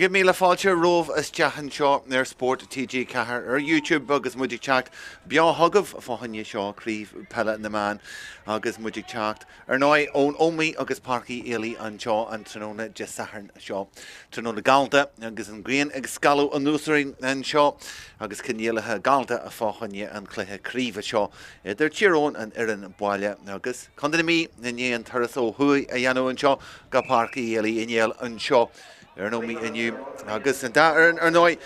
100,000 fáilte romhaibh isteach anseo ar Spórt TG4 ar YouTube agus muid ag teacht beo chugaibh fá choinne seo Craobh Peile na mBan agus muid ag teacht ar ndóigh ón Ómaigh agus Páirc Uí Éalaí anseo an tráthnóna Dé Sathairn seo. Tráthnóna galánta agus an ghrian ag scalladh anuas orainn anseo agus coinníollacha galánta fá choinne an chluiche craoibhe seo idir Tír Eoghain an fhoireann baile agus Contae na Mí i ndiaidh an turas ó thuaidh a dhéanamh anseo go Páirc Uí Éalaí inné anseo ar an Ómaigh inniu agus an dá fhoireann ar ndóigh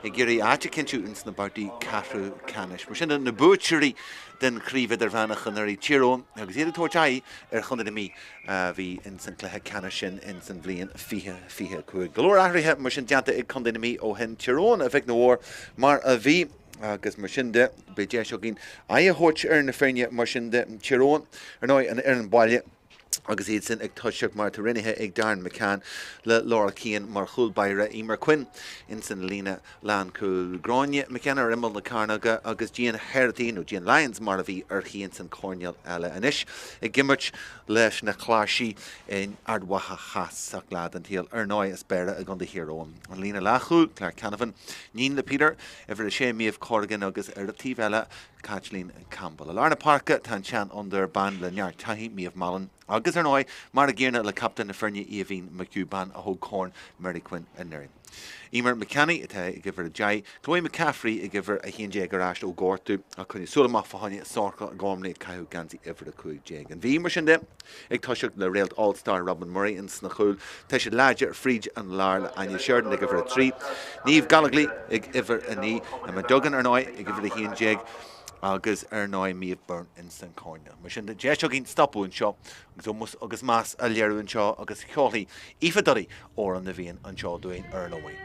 ag iarraidh áit a chinntiú ins na babhtaí ceathrú ceannais. Mar sin de, na buaiteoirí den chraobh idirmheánach anuraidh, Tír Eoghain, agus iad ag tabhairt aghaidh ar Chontae na Mí a bhí ins an cluiche ceannais sin ins an bhliain 2025. Go leor athruithe mar sin déanta ag Contae na Mí ó shin. Tír Eoghain a mhic na bhFómhar mar a bhí. Agus mar sin de, beidh deis againn aghaidh a thabhairt ar na foirne mar sin de. Tír Eoghain, ar ndóigh, an fhoireann baile agus iad sin ag toiseacht mar atá roinnithe ag Darren McCann le Laura Keane mar chúl báire, Eimear Quinn ins an líne lánchúil, Gráinne McKenna ar imeall na cearnóige agus Jane Herity, nó Jane Lyons mar a bhí uirthi ins an choirnéal eile anois, ag imirt leis na Cláirsigh in Ard Mhacha Theas ach lá den tsaol, ar ndóigh, as Béarra i gContae Thír Eoghain. An líne leathchúil, Claire Canavan, iníon le Peter, uimhir 6, Méabh Corrigan agus ar an taobh eile, Caitlín Campbell. I lár na páirce tá an tseanfhondúir, bean le neart taithí, Méabh Mallon agus, ar ndóigh, mar an gcéanna le captaen na foirne Aoibhín McHugh, bean a thóg Corn Mary Quinn anuraidh. Eimear McCanny atá ag uimhir 10, Chloe McCaffrey ag uimhir 11 ar ais ó ghortú ach coinnigh súil amach fá choinne Sorcha Gormley ag caitheamh geansaí uimhir 15. An Mhí, mar sin de, Ag toiseacht le réalt All Star Robin Murray ins na cúil, tá siad láidir fríd an lár le Áine Sheridan ag uimhir 3, Niamh Gallogly ag uimhir 9, Emma Duggan ar ndóigh ag uimhir 11 agus ar ndóigh Méabh Byrne ins an choirnéal. Mar sin de, deis againn stopadh anseo agus ómós agus meas a léiriú anseo agus ceolfaidh Aoife Duddy Amhrán na bhFiann anseo dúinn ar an Ómaigh.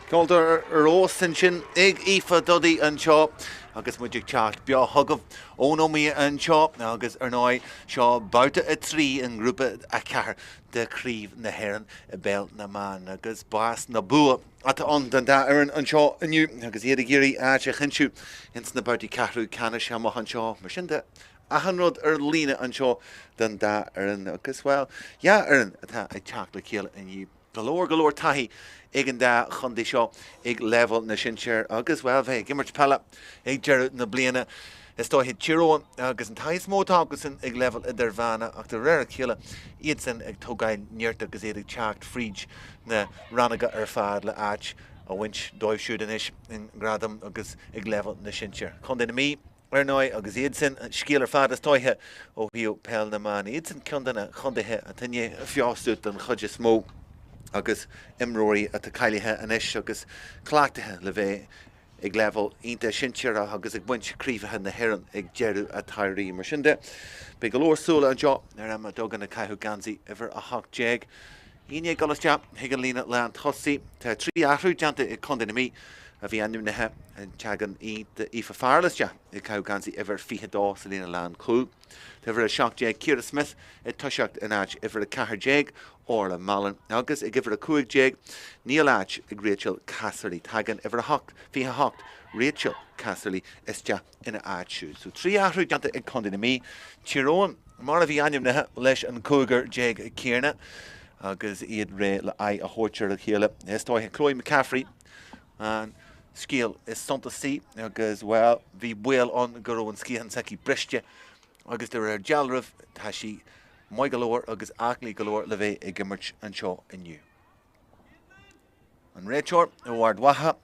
Ceoltóir ar fheabhas ansin ag Aoife Duddy anseo agus muid ag teacht beo chugaibh ón Ómaigh anseo agus ar ndóigh seo babhta 3 i ngrúpa 4 de Chraobh na hÉireann i bPeil na mBan agus bás nó bua atá ann don dá fhoireann anseo inniu agus iad ag iarraidh áit a chinntiú ins na babhtaí ceathrú ceannais amach anseo. Mar sin de, achan rud ar líne anseo don dá fhoireann agus, bhuel, dhá fhoireann atá ag teacht le chéile inniu. Go leor, go leor taithí ag an dá chontae seo ag leibhéal na sinsear agus, bhuel, bheith ag imirt peile ag deireadh na bliana. Is dóiche Tír Eoghain agus an taithí is mó atá acusan ag leibhéal idirmheánach ach de réir a chéile iadsan ag tógáil nirt agus iad ag teacht fríd na rannóga ar fad le áit a bhaint dóibh siúd anois i ngradam agus ag leibhéal na sinsear. Contae na Mí, ar ndóigh, agus iadsan, scéal ar fad is dóiche ó thaobh peil na mban. Iadsan ceann de na chontaetha atá i ndiaidh feabhsú den chuid is mó agus imreoirí atá cáilithe anois agus cleachtaithe le bheith ag leibhéal iontach sinsearach agus ag baint craobhacha na hÉireann ag deireadh an tsamhraidh. Mar sin de, beidh go leor súile anseo ar Emma Duggan ag caitheamh geansaí uimhir 18. Í i ndiaidh dul isteach chuig an líne lán tosaigh. Tá 3 athrú déanta ag Contae na Mí a bhí ainmnithe. Tagann Aoife Farrell isteach ag caitheamh geansaí uimhir 22 sa líne lán chúil. Tá uimhir 17 Ciara Smyth ag toiseacht in áit uimhir 14 Orla Mallon agus ag uimhir 15 níl áit ag Rachel Casserly. Tagann uimhir 8, 28 Rachel Casserly isteach ina áit siúd. So 3 athrú déanta ag Contae na Mí. Tír Eoghain mar a bhí ainmnithe leis an gcúigear céanna agus iad réidh le aghaidh a thabhairt ar a chéile. Is dóiche Chloe McCaffrey an scéal is suntasaí agus, bhuel, bhí baol ann go raibh an sciathán s'aici briste agus de réir dealraimh tá sí. maith go leor agus aclaí go leor le bheith ag imirt anseo inniu. An réiteoir ó Ard Mhacha,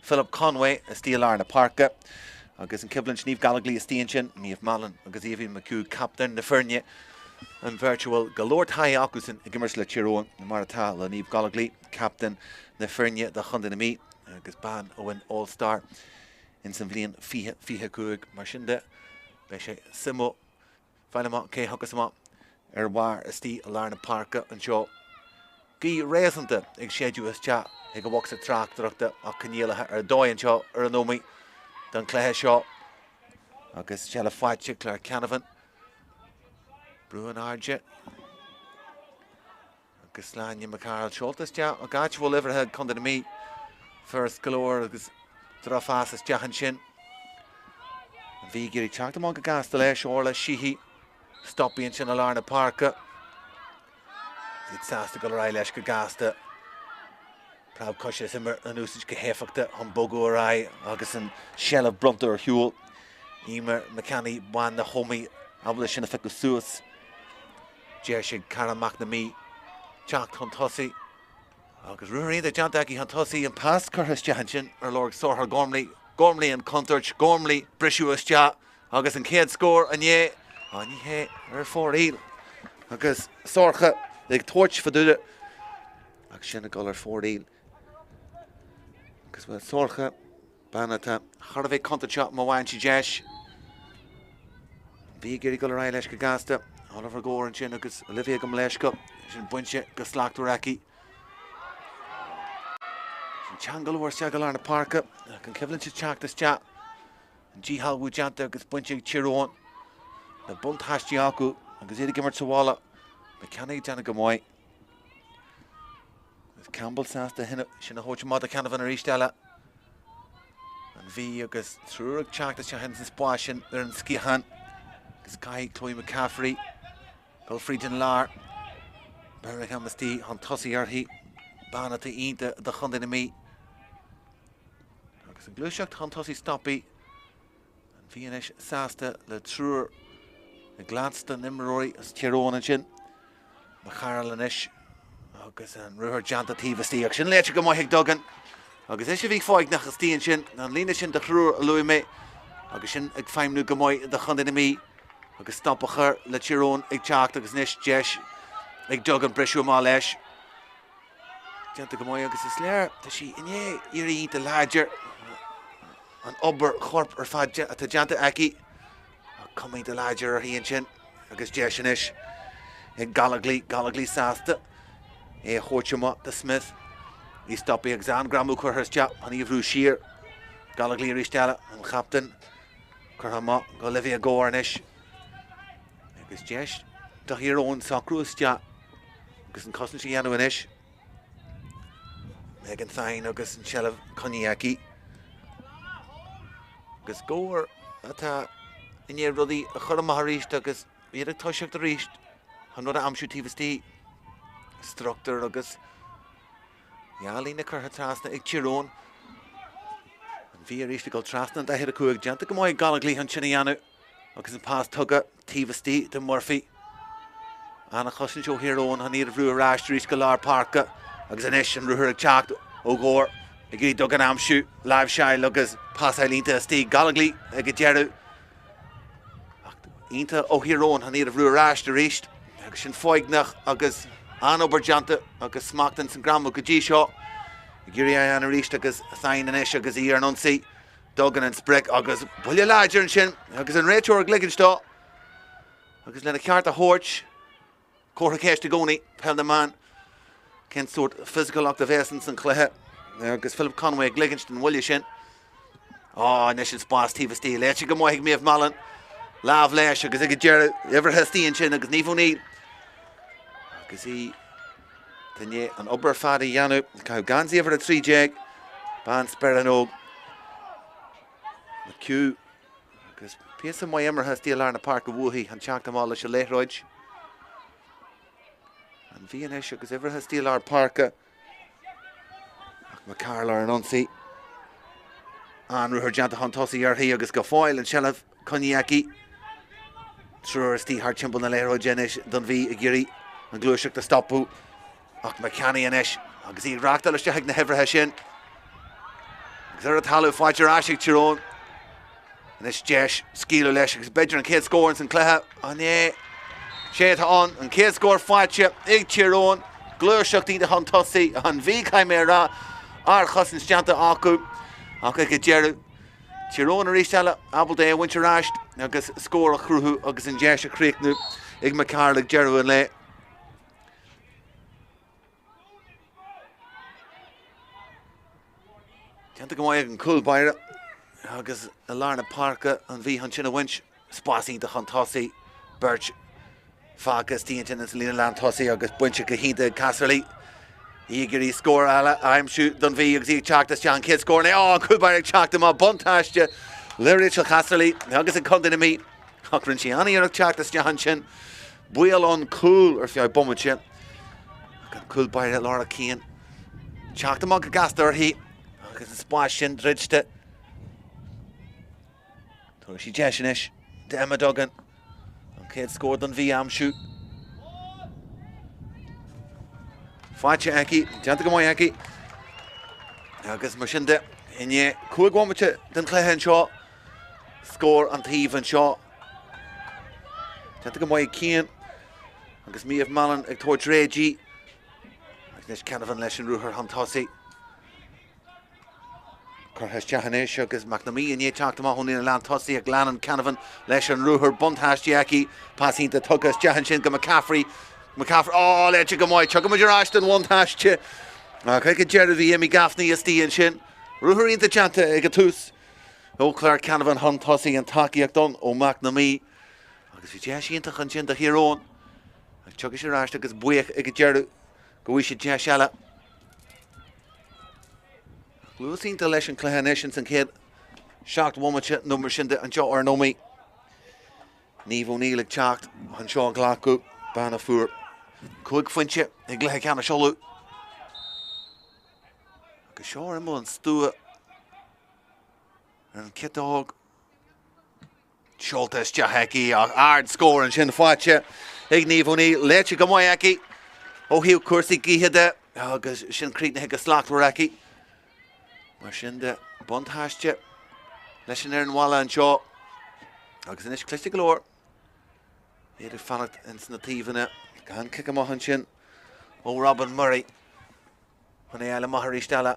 Philip Conway, istigh i lár na páirce agus an choimhlint Niamh Gallogly istigh ansin, Niamh Mallon agus Aoibhín McHugh, captaen na foirne, an bheirt a bhfuil go leor taithí acusan ag imirt le Tír Eoghain, mar atá le Niamh Gallogly, captaen na foirne do Chontae na Mí agus bean a bhain All Star ins an bhliain 2025. Mar sin de, beidh sé suimiúil fáil amach cé thiocfas amach ar bharr istigh i lár na páirce anseo. Gaoth réasúnta ag séideadh isteach ag an bhocsa tráchtaireachta ach coinníollacha ar dóigh anseo ar an Ómaigh don chluiche seo agus seilbh faighte Claire Canavan. Brú in airde. Agus Sláine McCarroll seolta isteach ach áit a bhfuil uimhreacha ag Contae na Mí furast go leor agus drochphas isteach ansin. An Mhí ag iarraidh teacht amach go gasta leis, Orla Sheehy stoptha ansin i lár na páirce. Iad sásta dul ar aghaidh leis go gasta. Preab coise is imir in úsáid go héifeachtach chun bogadh ar aghaidh agus an seilbh bronnta ar shiúl. Eimear McCanny bean na hÓmaí ábalta sin a phiocadh suas. Deis ag Cara McNamee teacht chun tosaigh agus ruathar iontach déanta aici chun tosaigh. An pas curtha isteach ansin ar lorg Sorcha Gormley. Gormley an chontúirt. Gormley briseadh isteach agus an chéad scór inné. Á ní hé ar fóraoil agus Sorcha ag tabhairt fá deara ach sin ag dul ar fóraoil agus bhuel Sorcha Bean atá thar a bheith contúirteach má bhfaigheann sí deis. Bhí ag iarraidh dul ar aghaidh leis go gasta. Oliver Gore ansin agus Olivia gabh mo leithscéal. Sin bainte go slachtmhar aici. Sin teangal uair isteach i lár na páirce. Ach an choimhlint ag teacht isteach. An díshealbhú déanta agus bainte ag Tír Eoghain. Na buntáistí acu agus iad ag imirt sa bhaile. McKenna ag déanamh go maith. Agus Campbell sásta sin a thabhairt amach do Canavan arís eile. An Mhí agus triúr ag teacht isteach ins an spás sin ar an sciathán. Agus caithfidh Chloe McCaffrey dul fríd an lár. Birmingham istigh chun tosaigh uirthi. Bean atá iontach do Chontae na Mí. Agus an gluaiseacht chun tosaigh stoptha. An Mhí anois sásta le triúr ag leanstan imreoirí as Tír Eoghain ansin. McCarroll anois agus an ruathar déanta taobh istigh ach sin léite go maith ag Duggan. Agus ise a bhí foighneach istigh ansin, an líne sin de thriúr a luaigh mé agus sin ag feidhmniú go maith do Chontae na Mí agus stop a chur le Tír Eoghain ag teacht agus anois deis ag Duggan briseadh amach leis. Déanta go maith agus is léir tá sí i ndiaidh éirí iontach láidir. An obair choirp ar fad atá déanta aici. Cuma iontach láidir uirthi ansin agus deis anois ag Gallogly. Gallogly sásta é a thabhairt amach do Smith. Í stoptha agus an-ghreamú curtha isteach chun í a bhrú siar. Gallogly arís eile, an chaptaen curtha amach go Olivia Gore anois. Agus deis do Thír Eoghain socrú isteach agus an chosaint a dhéanamh anois. Megan Thine agus an tseilbh coinnithe aici. Agus Gore atá i ndiaidh rudaí a chur amach arís agus iad ag toiseacht arís chun rud a aimsiú taobh istigh. Struchtúr agus dhá líne curtha trasna ag Tír Eoghain. An Mhí arís ag dul trasna an 45 déanta go maith ag Gallogly chun sin a dhéanamh. Agus an pas tugtha taobh istigh do Murphy. An-chosaint ó Thír Eoghain chun iad a bhrú ar ais arís go lár páirce agus anois an ruathar ag teacht ó Gore ag iarraidh Duggan a aimsiú, láimhseáil agus pasáil iontach istigh. Gallogly ag an deireadh ach iontach ó Thír Eoghain chun iad a bhrú ar ais arís agus sin foighneach agus an-obair déanta agus smacht ins an greamú go dtí seo. Ag iarraidh é a dhéanamh arís agus Thine anois agus í ar an ionsaí. Duggan an sprioc agus buille láidir ansin agus an réiteoir ag ligint dó agus lena cheart a thabhairt. Comhartha ceiste i gcónaí, Peil na mBan, cén sórt fisiciúlacht a bheas ins an chluiche agus Philip Conway ag ligint don bhuille sin. Á, anois an spás taobh istigh, léite go maith ag Méabh Mallon. Lámh leis agus ag an deireadh, uimhreacha istigh ansin agus Niamh O'Neill agus í i ndiaidh an obair ar fad a dhéanamh. Caitheamh geansaí uimhir 13, bean Speirín Óg McHugh agus píosa maith imeartha istigh i lár na páirce uaithi chun teacht amach leis an liathróid. An Mhí anois agus uimhreacha istigh i lár páirce. Ach McCarroll ar an ionsaí. An-ruathar déanta chun tosaigh uirthi agus go fóill an tseilbh coinnithe aici. Triúr istigh thart timpeall na liathróide anois don Mhí ag iarraidh an ghluaiseacht a stopadh ach McCanny anois agus í ag reáchtáil isteach ag na huimhreacha sin. Agus ar an talamh faighte ar ais ag Tír Eoghain. Anois deis scaoileadh leis agus b'fhéidir an chéad scór ins an cluiche. An é? Sé atá ann, an chéad scór faighte ag Tír Eoghain. Gluaiseacht iontach chun tosaigh, an Mhí caithfidh mé a rá, ardchosaint déanta acu ach ag an deireadh Tír Eoghain arís eile ábalta é a bhaint ar ais agus scór a chruthú agus an deis a chríochnú ag McCarroll ag deireadh an lae. Déanta go maith ag an cúl báire agus i lár na páirce an Mhí chun sin a bhaint. Spás iontach chun tosaigh, beirt fágtha istigh ansin sa líne lán tosaigh agus bainte go hiontach ag Casserly. Í ag iarraidh scór eile a aimsiú don Mhí agus í ag teacht isteach an chéad scór. Á, an cúl báire ag teacht amach buntáiste le Rachel Casserly agus ag Contae na Mí. Ach rinne sí an-iarracht teacht isteach ansin. Baol ón gcúl ar feadh bomaite. Ach an cúl báire Laura Keane teacht amach go gasta uirthi agus an spás sin druidte. Tabharfaidh sí deis anois d'Emma Duggan an chéad scór don Mhí a aimsiú. Faighte aici, déanta go maith aici. Agus mar sin de, i ndiaidh 5 bhomaite den chluiche anseo, scór an taobh anseo. Déanta go maith ag Keane agus Méabh Mallon ag tabhairt réidh di. Agus anois Canavan leis an ruathar chun tosaigh. Curtha isteach anois agus McNamee i ndiaidh teacht amach ón líne lán tosaigh ach leanann Canavan leis an ruathar buntáiste aici. Pas iontach tugtha isteach ansin go McCaffrey. McCaffrey, á, léite go maith. Tugaimid ar ais don bhuntáiste. Ach ag an deireadh bhí Amy Gaffney istigh ansin. Ruathar iontach déanta ag an tús ó Claire Canavan chun tosaigh an tacaíocht ann ó McNamee. Agus bhí deis iontach ansin do Thír Eoghain. Ach tiocfaidh sé ar ais agus buíoch ag an deireadh go bhfaighidh siad deis eile. Luas iontach leis an cluiche anois ins an chéad 7 bhomaite nó mar sin de anseo ar an Ómaigh. Niamh O'Neill ag teacht chun seo a ghlacadh, bean a fuair 5 phointe i gcluiche ceannais Uladh. Agus seo ar imeall an stua ar an chiotóg. Seolta isteach aici ach ard-scór ansin faighte ag Niamh O'Neill. Léite go maith aici ó thaobh cúrsaí gaoithe de agus sin críochnaithe go slachtmhar aici. Mar sin de, buntáiste leis an fhoireann bhaile anseo. Agus anois cliste go leor. Iad ag fanacht ins na taobhanna. Gan cic amach ansin ó Robin Murray. Chun é a fháil amach arís eile.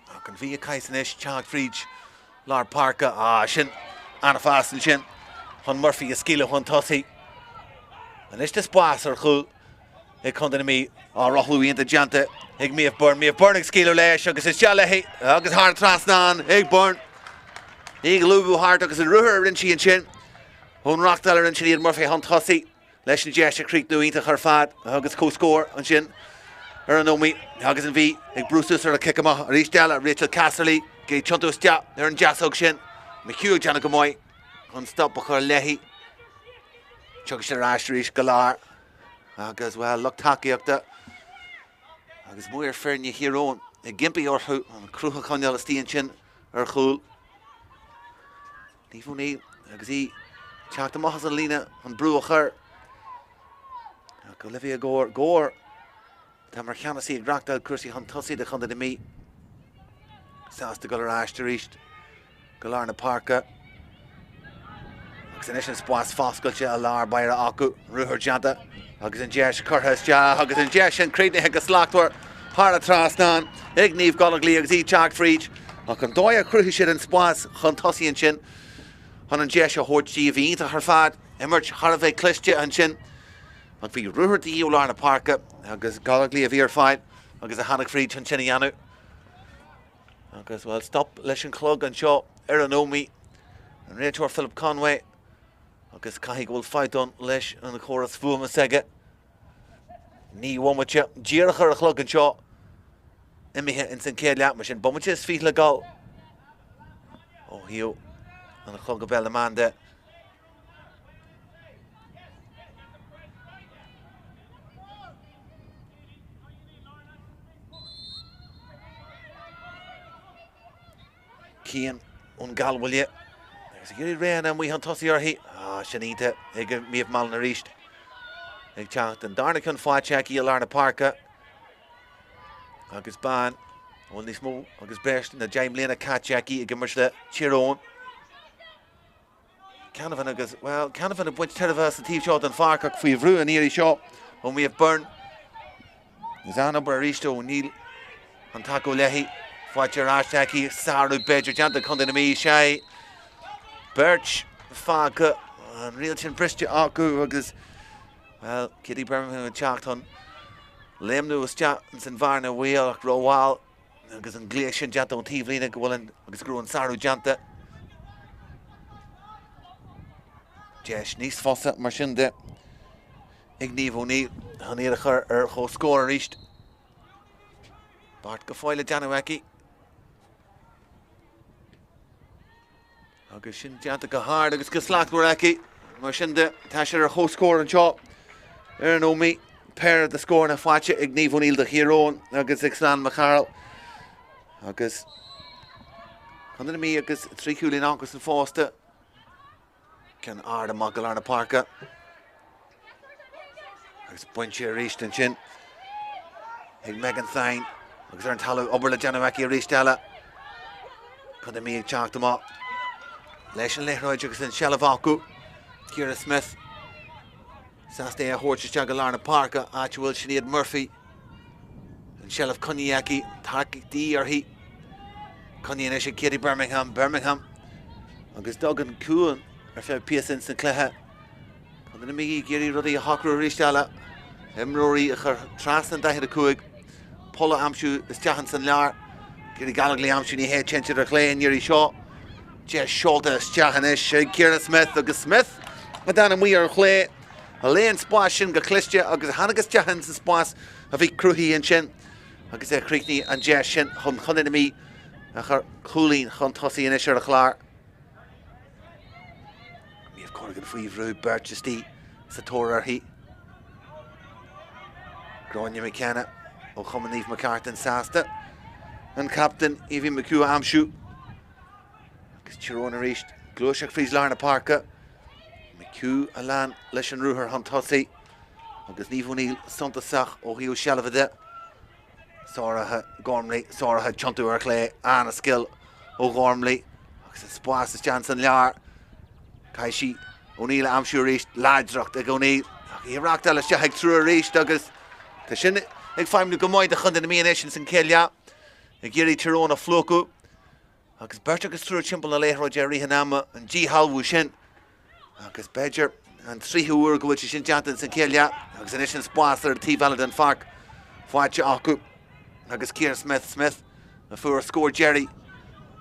Ach an Mhí ag caint anois, teacht fríd lár páirce. Ah, sin an-phas ansin chun Murphy a scaoileadh chun tosaigh. Anois tá spás ar chúl ag Contae na Mí. Á, rothlú iontach déanta ag Méabh Byrne. Méabh Byrne ag scaoileadh leis agus isteach léi agus thar an trasnán ag Byrne. Í ag lúbadh thart agus an ruathar a rinne sí ansin ón reachtáil a rinne Sinéad Murphy chun tosaigh. leis an deis a chríochnú iontach ar fad agus comhscór ansin ar an Ómaigh agus an Mhí ag brú suas ar a cic amach arís eile Rachel Casserly ag tiontú isteach ar an deasóg sin. McHugh ag déanamh go maith chun stop a chur léi. Tiocfaidh sé ar ais arís go lár agus bhuel lucht tacaíochta agus maor foirne Thír Eoghain ag impí orthu an cruth a choinneáil istigh ansin ar chúl. Niamh O'Neill agus í ag teacht amach as an líne chun brú a chur. Ach Olivia Gore, Gore atá mar cheannasaí ag reachtáil cúrsaí chun tosaigh do Chontae na Mí. Sásta dul ar ais arís go lár na páirce. Agus anois an spás foscailte i lár báire acu, ruathar déanta agus an deis curtha isteach agus an deis sin críochnaithe go slachtmhar thar an trasnán ag Niamh Gollogly agus í ag teacht fríd. Ach an dóigh a chruthaigh siad an spás chun tosaigh ansin chun an deis a thabhairt di, bhí iontach ar fad. Imirt thar a bheith cliste ansin. Ach bhí ruathar de dhíth ó lár na páirce agus Gollogly a bhí ar fáil agus a tháinig fríd chun sin a dhéanamh. Agus, bhuel, stop leis an chlog anseo ar an Ómaigh. An réiteoir Philip Conway agus caithfidh go bhfuil fadhb ann leis an chóras fuaime s'aige. 9 bhomaite díreach ar an chlog anseo imithe ins an chéad leath, mar sin bomaite is fiche le gabháil ó thaobh an chlog i bpeil na mban de. Keane ón gCeallbhaile agus ag iarraidh Réanna amuigh chun tosaigh uirthi. Sin iontach ag Méabh Mallon arís. Ag teacht an darna ceann faighte aici i lár na páirce. Agus bean a bhfuil níos mó agus breis na 10 mbliana caite aici ag imirt le Tír Eoghain. Canavan agus, bhuel, Canavan ag baint tairbhe as an taobh seo den pháirc ach faoi bhrú an iarraidh seo ó Méabh Byrne. Agus an-obair arís ó O'Neill chun tacú léi. Faighte ar ais aici, sárú b'fhéidir déanta ag Contae na Mí. Sé beirt fágtha an riail sin briste acu agus, bhuel, Katie Bermingham ag teacht chun léimniú isteach ins an bhearna bhaoil ach rómhall. Agus an glaoch sin déanta ón taobhlíne go bhfuil an agus go raibh an sárú déanta. Deis níos fusa mar sin de ag Niamh O'Neill chun iad a chur ar chomhscór arís. Beart go fóill le déanamh aici. Agus sin déanta go hard agus go slachtmhar aici. Mar sin de, tá siad ar chomhscór anseo ar an Ómaigh. Péire de scóranna faighte ag Niamh O'Neill do Thír Eoghain agus ag Slane McCarroll. Agus Contae na Mí agus 3 chúilín acusan fosta. Ceann ard amach go lár na páirce. Agus bainte arís ansin ag Megan Thine agus ar an talamh obair le déanamh aici arís eile. Contae na Mí ag teacht amach leis an liathróid agus an seilbh acu. Ciara Smith sásta é a thabhairt isteach go lár na páirce, áit a bhfuil Sinéad Murphy. An seilbh coinnithe aici, tarrac de dhíth uirthi. Coinnithe anois ag Katie Bermingham, Bermingham agus Duggan ciúin ar feadh píosa ins an cluiche. Contae na Mí ag iarraidh rudaí a shocrú arís eile. Imreoirí a chur trasna an 45, poll a aimsiú isteach ins an lár. Katie Gallogly a aimsiú ní hé, téann siad ar chlé an iarraidh seo. Deis seolta isteach anois ag Ciara Smyth agus Smyth a d'fhan amuigh ar chlé. A léigh an spás sin go cliste agus a tháinig isteach ins an spás a bhí cruthaithe ansin agus é a chríochnaigh an deis sin chun Contae na Mí a chur cúilín chun tosaigh anois ar an chlár. Méabh Corrigan faoi bhrú, beirt istigh sa tóir uirthi. Gráinne McKenna ó Chumann Naomh Macartan sásta an captaen Evie McHugh a aimsiú. Agus Tír Eoghain arís, gluaiseacht fríd lár na páirce. McHugh a lean leis an ruathar chun tosaigh agus Niamh O'Neill suntasach ó thaobh seilbhe de. Sáraithe Gormley, sáraithe tiontú ar chlé, an-scil ó Ghormley agus an spás isteach san lár. Caithfidh sí O'Neill a aimsiú arís, láidreacht ag O'Neill. Ach í a reáchtáil isteach ag triúr arís agus tá sin ag feidhmiú go maith do Chontae na Mí anois ins an chéad leath. Ag iarraidh Tír Eoghain a phlúchadh. Agus beirt agus triúr timpeall na liathróide i rith an ama, an díshealbhú sin. Agus b'fhéidir an tríú huair go bhfuil sé sin déanta ins an chéad leath agus anois an spás ar an taobh eile den pháirc faighte acu. Agus Ciara Smyth, Smyth a fuair a scór deiridh.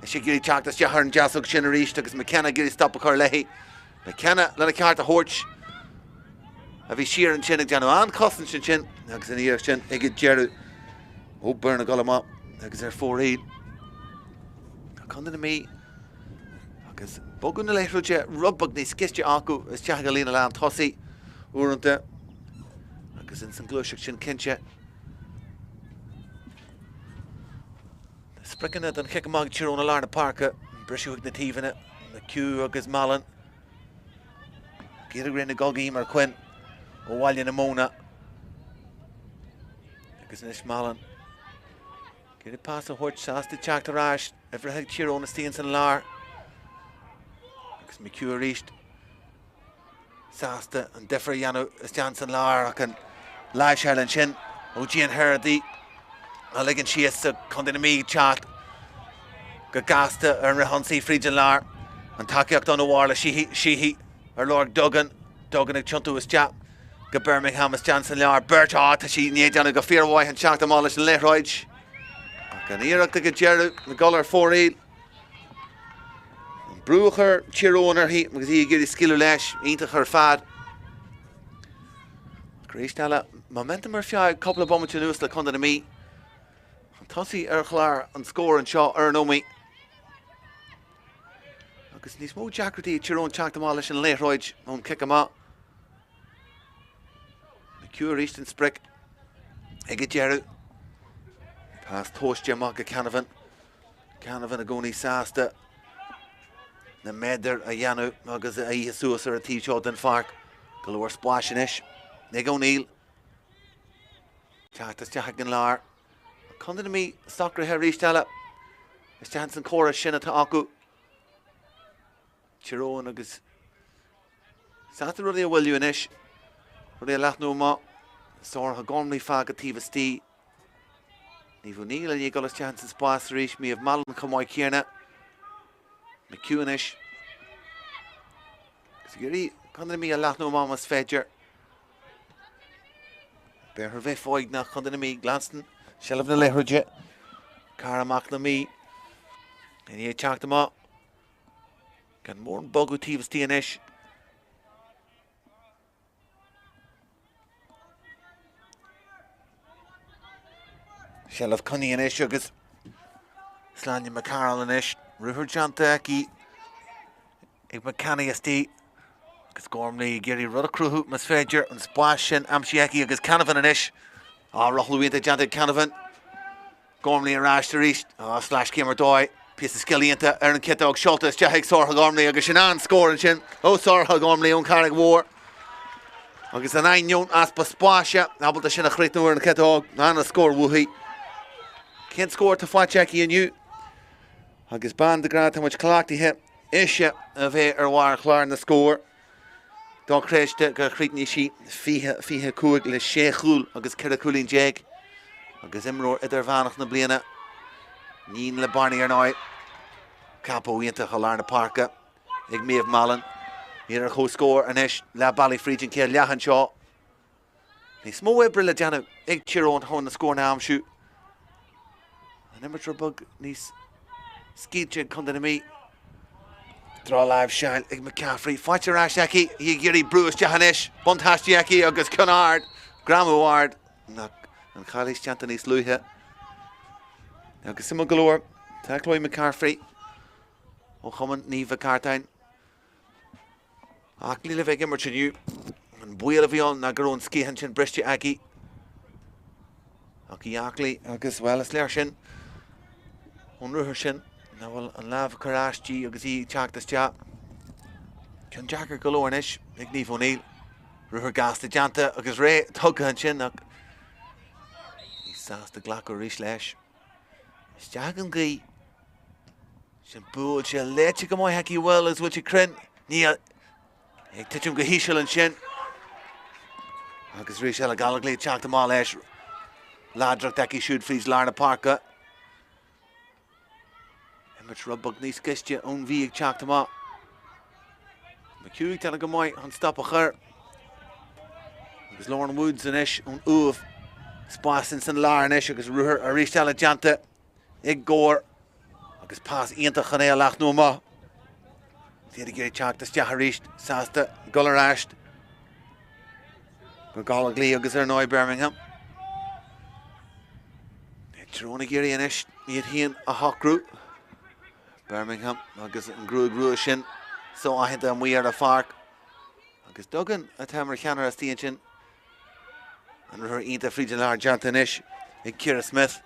Is ag iarraidh teacht isteach ar an deasóg sin arís agus McKenna ag iarraidh stop a chur léi. McKenna lena ceart a thabhairt a bhí siar ansin ag déanamh an-chosaint ansin agus an iarracht sin ag an deireadh ó Byrne ag dul amach agus ar fóraoil. Contae na Mí agus bogadh na liathróide rud beag níos gaiste acu isteach ag an líne lán tosaigh uaireanta agus ins an gluaiseacht sin cinnte. Na spriocanna don chic amach Tír Eoghain i lár na páirce, briseadh ag na taobhanna, McHugh agus Mallon. Ag iarraidh rith na gcogaí mar Quinn ó Bhaile na Móna. Agus anois Mallon. Ag iarraidh pas a thabhairt sásta teacht ar ais a bhreith ag Tír Eoghain istigh ins an lár. Agus McHugh arís. Sásta an difear a dhéanamh isteach ins an lár ach an láimhseáil ansin ó Jane Herity a ligean síos do Chontae na Mí teacht go gasta ar an fhrithionsaí fríd an lár. An tacaíocht ann ó Orla Sheehy, Sheehy ar lorg Duggan, Duggan ag tiontú isteach go Bermingham isteach ins an lár. Beirt, á, tá sí i ndiaidh déanamh go fíormhaith an teacht amach leis an liathróid. Ach an iarracht ag an deireadh ag dul ar fóraoil. An brú a chuir Tír Eoghain uirthi agus í ag iarraidh scaoileadh leis, iontach ar fad. Ach arís eile, momentum ar feadh cúpla bomaite anuas le Contae na Mí. Chun tosaigh ar chlár an scóir anseo ar an Ómaigh. Agus níos mó deacrachtaí ag Tír Eoghain teacht amach leis an liathróid ón cic amach. McHugh arís an sprioc ag an deireadh. Pas tomhaiste amach go Canavan. Canavan i gcónaí sásta. Na méadair a dhéanamh agus a ithe suas ar an taobh seo den pháirc. Go leor spáis anois ag O'Neill. Teacht isteach ag an lár. Contae na Mí socraithe arís eile. Isteach ins an córas sin atá acu. Tír Eoghain agus sásta rudaí a mhoilliú anois. Rudaí a leathnú amach. Sorcha Gormley fágtha taobh istigh. Niamh O'Neill i ndiaidh dul isteach ins an spás arís. Méabh Mallon chomh maith céanna. McHugh anois. Agus ag iarraidh Contae na Mí a leathnú amach más féidir. B'fhéidir a bheith foighneach Contae na Mí. Glanston, seilbh na liathróide. Cara Mac na Mí. I ndiaidh teacht amach. Gan mórán bogadh taobh istigh anois. Seilbh coinnithe anois agus Sláine McCarroll anois. Ruathar déanta aici ag McCanny istigh agus Gormley ag iarraidh rud a chruthú más féidir. An spás sin aimsithe aici agus Canavan anois. Á, rothlú iontach déanta ag Canavan. Gormley ar ais arís. Sleaschéim ar dóigh. Píosa scil iontach ar an chiotóg seolta isteach ag Sorcha Gormley agus sin an-scór ansin ó Sorcha Gormley ón Charraig Mhór. Agus in ainneoin easpa spáis, ábalta sin a chríochnú ar an chiotóg. An-scór uaithi. Cén scór atá faighte aici inniu? Agus bean de ghnáth tá muid cleachtaithe ise a bheith ar bharr chlár na scór. Dochreidte gur chríochnaigh sí 20, 25 le 6 chúl agus 14 cúilín agus imreoir idirmheánach na bliana, iníon le Barney ar ndóigh. Ceapadh iontach i lár na páirce ag Méabh Mallon. Iad ar comhscór anois leath bealaigh fríd an chéad leath anseo. Níos mó oibre le déanamh ag Tír Eoghain chun na scóranna a aimsiú. An imirt rud beag níos scaoilte ag Contae na Mí. Drochláimhseáil ag McCaffrey. Faighte ar ais aici. Í ag iarraidh brú isteach anois. Buntáiste aici agus ceann ard. Greamú ard. Nach an chalaois déanta níos luaithe. Agus suimiúil go leor, tá Chloe McCaffrey ó Chumann Naomh Mhic Artáin. Aclaí le bheith ag imirt inniu. An baol a bhí ann ná go raibh an sciathán sin briste aici. Ach í aclaí agus, bhuel, is léir sin ón ruathar sin nach bhfuil an lámh ag cur as di agus í ag teacht isteach. Ceann deacair go leor anois ag Niamh O'Neill. Ruathar gasta déanta agus réidh tugtha ansin ach í sásta glacadh arís leis. Isteach an ghaoth. Sin buailte léite go maith aici bhfuil is bhfuil sé cruinn. Níl. Ag titim go híseal ansin. Agus arís eile Gallogly ag teacht amach leis. Láidreacht aici siúd fríd lár na páirce. Imirt rud beag níos gaiste ón Mhí ag teacht amach. McHugh ag déanamh go maith chun stop a chur. Agus Lauren Woods anois ón Uaimh. Spás ins an lár anois agus ruathar arís eile déanta ag Gore. Agus pas iontach chun é a leathnú amach. Iad ag iarraidh teacht isteach arís, sásta dul ar ais go Gallogly agus ar ndóigh Birmingham. Tír Eoghain ag iarraidh anois iad féin a shocrú. Birmingham agus an gruaig rua sin so-aitheanta amuigh ar an pháirc. Agus Duggan atá mar cheannaire istigh ansin. An ruathar iontach fríd an lár déanta anois ag Ciara Smith.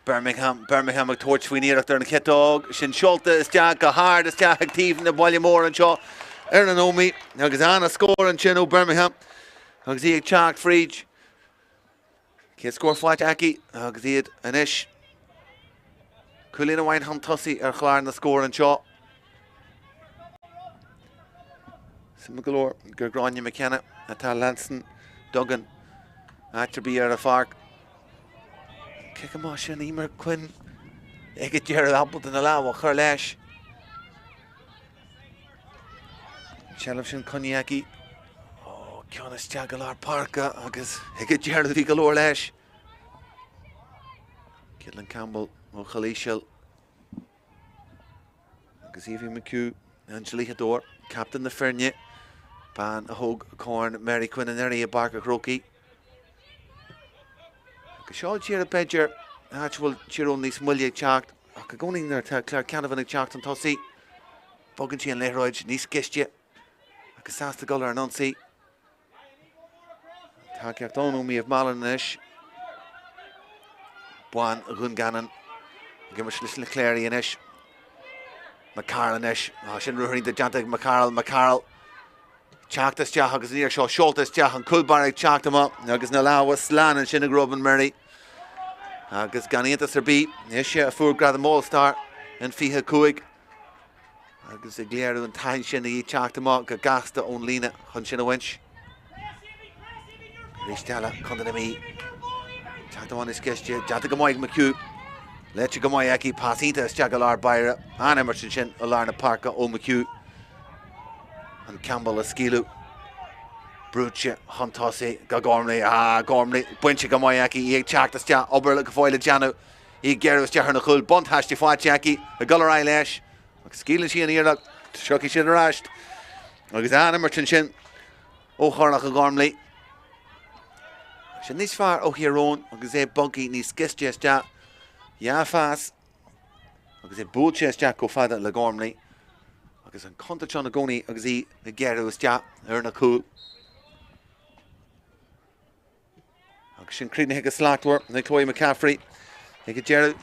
Birmingham, Birmingham ag tabhairt faoin iarracht ar an chiotóg sin seolta isteach go hard isteach ag taobh na Baile Mór anseo ar an Ómaigh agus an-scór ansin ó Birmingham agus í ag teacht fríd. Céad scór faighte aici agus iad anois cúilín amháin chun tosaigh ar chlár na scór anseo. Suimiúil go leor gur Gráinne McKenna atá leanstan Duggan áit ar bith ar an pháirc. Cic amach sin Emer Quinn ag an deireadh ábalta na lámh a chur leis. An tseilbh sin coinnithe aici. Ó, ceann isteach i lár páirce agus ag an deireadh bhí go leor leis. Caitlin Campbell ó Chill Íseal. Agus Evie McHugh, an dlíodóir, captaen na foirne, bean a thóg Corn Mary Quinn anuraidh i bPáirc an Chrócaigh. Agus seo díreach b'fhéidir áit a bhfuil Tír Eoghain níos moille ag teacht, ach i gcónaí nuair atá Claire Canavan ag teacht chun tosaigh, bogann sí an liathróid níos gaiste agus sásta dul ar an ionsaí. Tacaíocht ann ó Méabh Mallon anois. Bean Dhún Geanainn ag imirt leis na Cléirigh anois. McCarroll anois. Sin ruathar iontach déanta ag McCarroll. McCarroll teacht isteach agus an iarracht seo seolta isteach, an cúl báire ag teacht amach agus na lámha slán ansin ag Robin Murray. Agus gan iontas ar bith, ise a fuair gradam All Star in 25 agus ag léiriú an taithí sin í ag teacht amach go gasta ón líne chun sin a bhaint. Arís eile, Contae na Mí. Teacht amach níos gaiste, déanta go maith ag McHugh. Léite go maith aici, pas iontach isteach i lár báire. An-imirt ansin i lár na páirce ó McHugh. An Campbell a scaoileadh. Brúite chun tosaigh go Gormley. Ah, Gormley, bainte go maith aici, í ag teacht isteach, obair go fóill le déanamh. Í ag géarú isteach ar na cúil, buntáiste faighte aici, ag dul ar aghaidh leis. Ach scaoileann sí an iarracht, tiocfaidh siad ar ais. Agus an-imirt ansin ó Thorlacha Gormley. Sin níos fearr ó Thír Eoghain agus é bogtha níos gaiste isteach. Dhá phas agus é buailte isteach chomh fada le Gormley. Agus an contúirt ann i gcónaí agus í ag géarú isteach ar na cúil. Agus sin críochnaithe go slachtmhar ag Chloe McCaffrey ag an deireadh.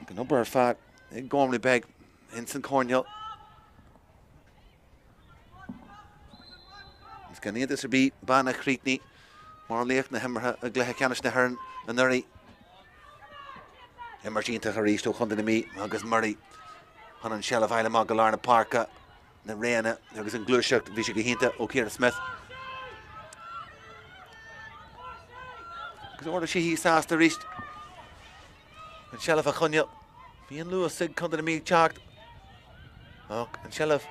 Ag an obair ar fad ag Gormley Beg ins an choirnéal. Is gan iontas ar bith bean a chríochnaigh mar laoch na himeartha i gcluiche ceannais na hÉireann anuraidh. Imirt iontach arís ó Chontae na Mí agus Murray chun an seilbh a fháil amach go lár na páirce. Na réanna agus an gluaiseacht, bhí sé go hiontach ó Ciara Smith. Agus Orla Sheehy sásta arís an tseilbh a choinneáil. Bhí an luas ag Contae na Mí ag teacht ach an tseilbh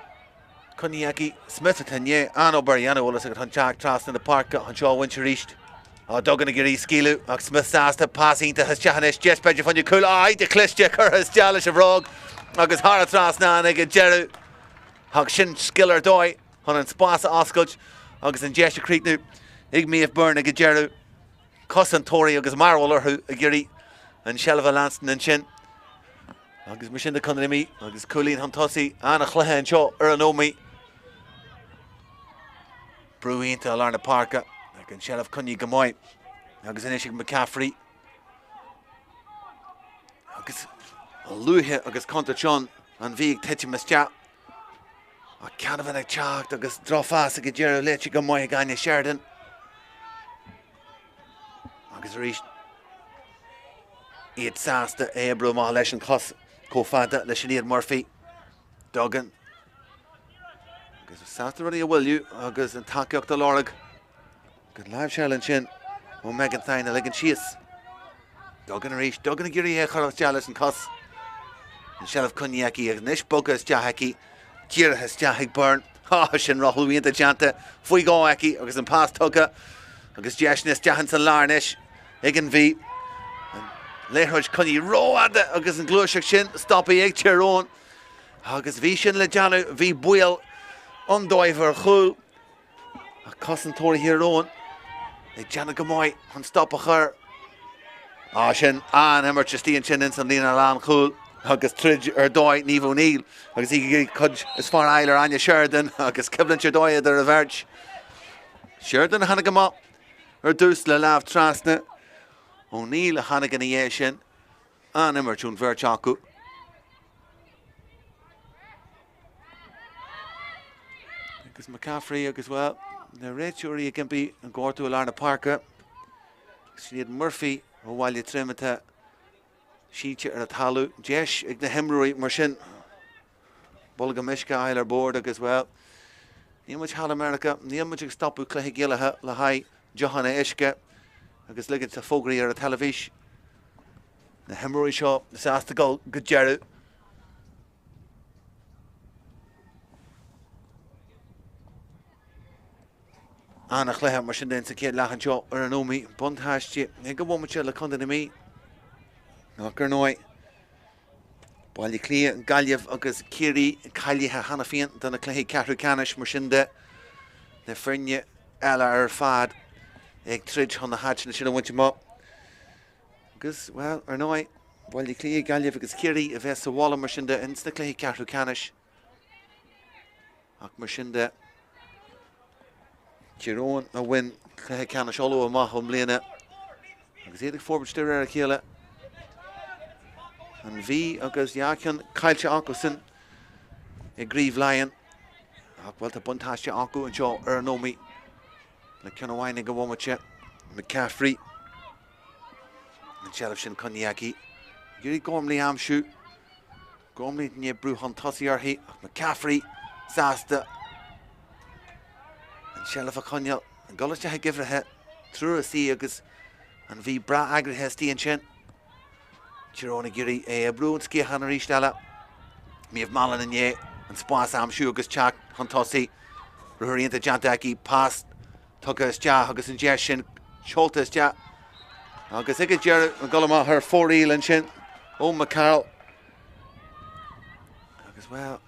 coinnithe aici. Smith atá i ndiaidh an-obair a dhéanamh bhfuil a fhios agat chun teacht trasna na páirce chun seo a bhaint arís. Á Duggan ag iarraidh scaoileadh ach Smith sásta pas iontach isteach anois. Deis b'fhéidir fá choinne cúl. Á iontach cliste curtha isteach leis an bhróg agus thar an trasnán ag an deireadh. Ach sin scil ar dóigh chun an spás a oscailt agus an deis a chríochnú ag Méabh Byrne ag an deireadh. Cosantóirí agus mearbhall orthu ag iarraidh an tseilbh a leanstan ansin. Agus mar sin de Contae na Mí agus cúilín chun tosaigh an-chluiche anseo ar an Ómaigh. Brú iontach i lár na páirce ag an tseilbh coinnithe go maith agus anois ag McCaffrey. Agus a luaithe agus contúirt ann an Mhí ag titim isteach. Ach Canavan ag teacht agus drochphas ag an deireadh léite go maith ag Áine Sheridan. Agus arís iad sásta é a oibriú amach leis an chos chomh fada le Sinéad Murphy. Duggan. Agus sásta rudaí a mhoilliú agus an tacaíocht a lorg. An láimhseáil ansin ó Megan Thine a ligean síos. Duggan arís, Duggan ag iarraidh é a chur isteach leis an cos. An seilbh coinnithe aici agus anois bogtha isteach aici, dírithe isteach ag Byrne. Á, sin rothlú iontach déanta faoi dhó aici agus an pas tugtha agus deiseanna isteach ins an lár anois ag an Mhí. An liathróid coinnithe rófhada agus an ghluaiseacht sin stoptha ag Tír Eoghain. Agus bhí sin le déanamh, bhí baol ann dóibh ar chúl. Ach cosantóirí Thír Eoghain ag déanamh go maith chun stop a chur. Á sin an-imirt istigh ansin ins an líne lánchúil agus troid ar dóigh Niamh O'Neill agus í ag iarraidh cuid is fearr a fháil ar Áine Sheridan agus coimhlint ar dóigh idir an bheirt. Sheridan a tháinig amach ar dtús le lámh trasna. O'Neill a tháinig ina dhiaidh sin. An-imirt ón bheirt acu. Agus McCaffrey agus, bhuel, na réiteoirí ag impí an gortú i lár na páirce. Sinéad Murphy ó Bhaile Troim atá sínte ar an talamh. Deis ag na himreoirí mar sin bolgam uisce a fháil ar bord agus, bhuel, níl muid thall i Meiriceá, níl muid ag stopadh cluiche gaelacha le haghaidh deochanna uisce agus ligint do fógraí ar an teilifís. Na himreoirí seo sásta dul go deireadh. An-chluiche mar sin de sa chéad leath anseo ar an Ómaigh. Buntáiste ag an bhomaite le Contae na Mí. Ach ar ndóigh, Baile Átha Cliath, Gaillimh agus Ciarraí cáilithe cheana féin do na cluichí ceathrú ceannais, mar sin de, na foirne eile ar fad ag troid chun na háiteanna sin a bhaint amach. Agus, bhuel, ar ndóigh, Baile Átha Cliath, Gaillimh agus Ciarraí a bheas sa mhála mar sin de ins na cluichí ceathrú ceannais. Ach mar sin de, Tír Eoghain a bhain cluiche ceannais Uladh amach i mbliana agus iad ag forbairt de réir a chéile. An Mhí agus dhá cheann caillte acusan. i gCraobh Laighean. Ach bhuel tá buntáiste acu anseo ar an Ómaigh le ceann amháin ag an bhomaite. McCaffrey. An tseilbh sin coinnithe aici. Ag iarraidh Gormley a aimsiú. Gormley i ndiaidh brú chun tosaigh uirthi ach McCaffrey sásta an tseilbh a choinneáil. Ag dul isteach ag uimhreacha triúr istigh agus an Mhí breá eagraithe istigh ansin. Tír Eoghain ag iarraidh é a bhrú ón sciathán arís eile. Méabh Mallon i ndiaidh an spás a aimsiú agus teacht chun tosaigh. Ruathar iontach déanta aici, pas tugtha isteach agus an deis sin seolta isteach. Agus ag an deireadh ag dul amach ar fóraoil ansin ó McCarroll. Agus bhuel,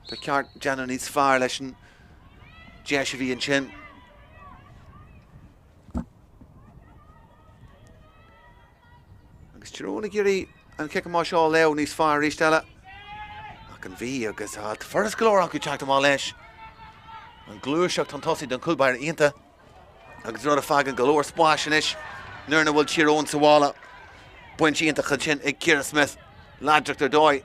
ba cheart déanamh níos fearr leis an deis a bhí ansin. Agus Tír Eoghain ag iarraidh an cic amach seo a léamh níos fearr arís eile. Ach an Mhí agus furast go leor acu teacht amach leis. An ghluaiseacht chun tosaigh don chúl báire iontach agus rud a fágann go leor spáis anois nuair nach bhfuil Tír Eoghain sa bhaile. Baint iontach ansin ag Ciara Smyth. Láidreacht ar dóigh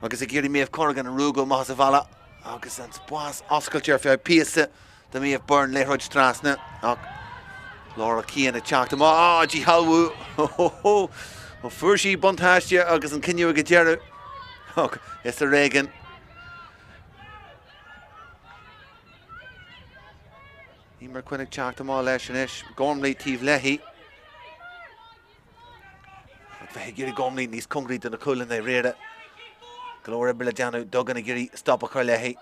agus ag iarraidh Méabh Corrigan a ruaigeadh amach as a bhealach agus an spás oscailte ar feadh píosa. Do Méabh Byrne liathróid trasna ach Laura Keane ag teacht amach. Á, díshealbhú! Ó, fuair sí buntáiste agus an cinneadh ag an deireadh. Ach is ar éigean. Emer Quinn ag teacht amach leis anois. Gormley taobh léi. Ach bheith ag iarraidh Gormley níos cóngaraí do na cúil i ndáiríre. Go leor oibre le déanamh, Duggan ag iarraidh stop a chur léi.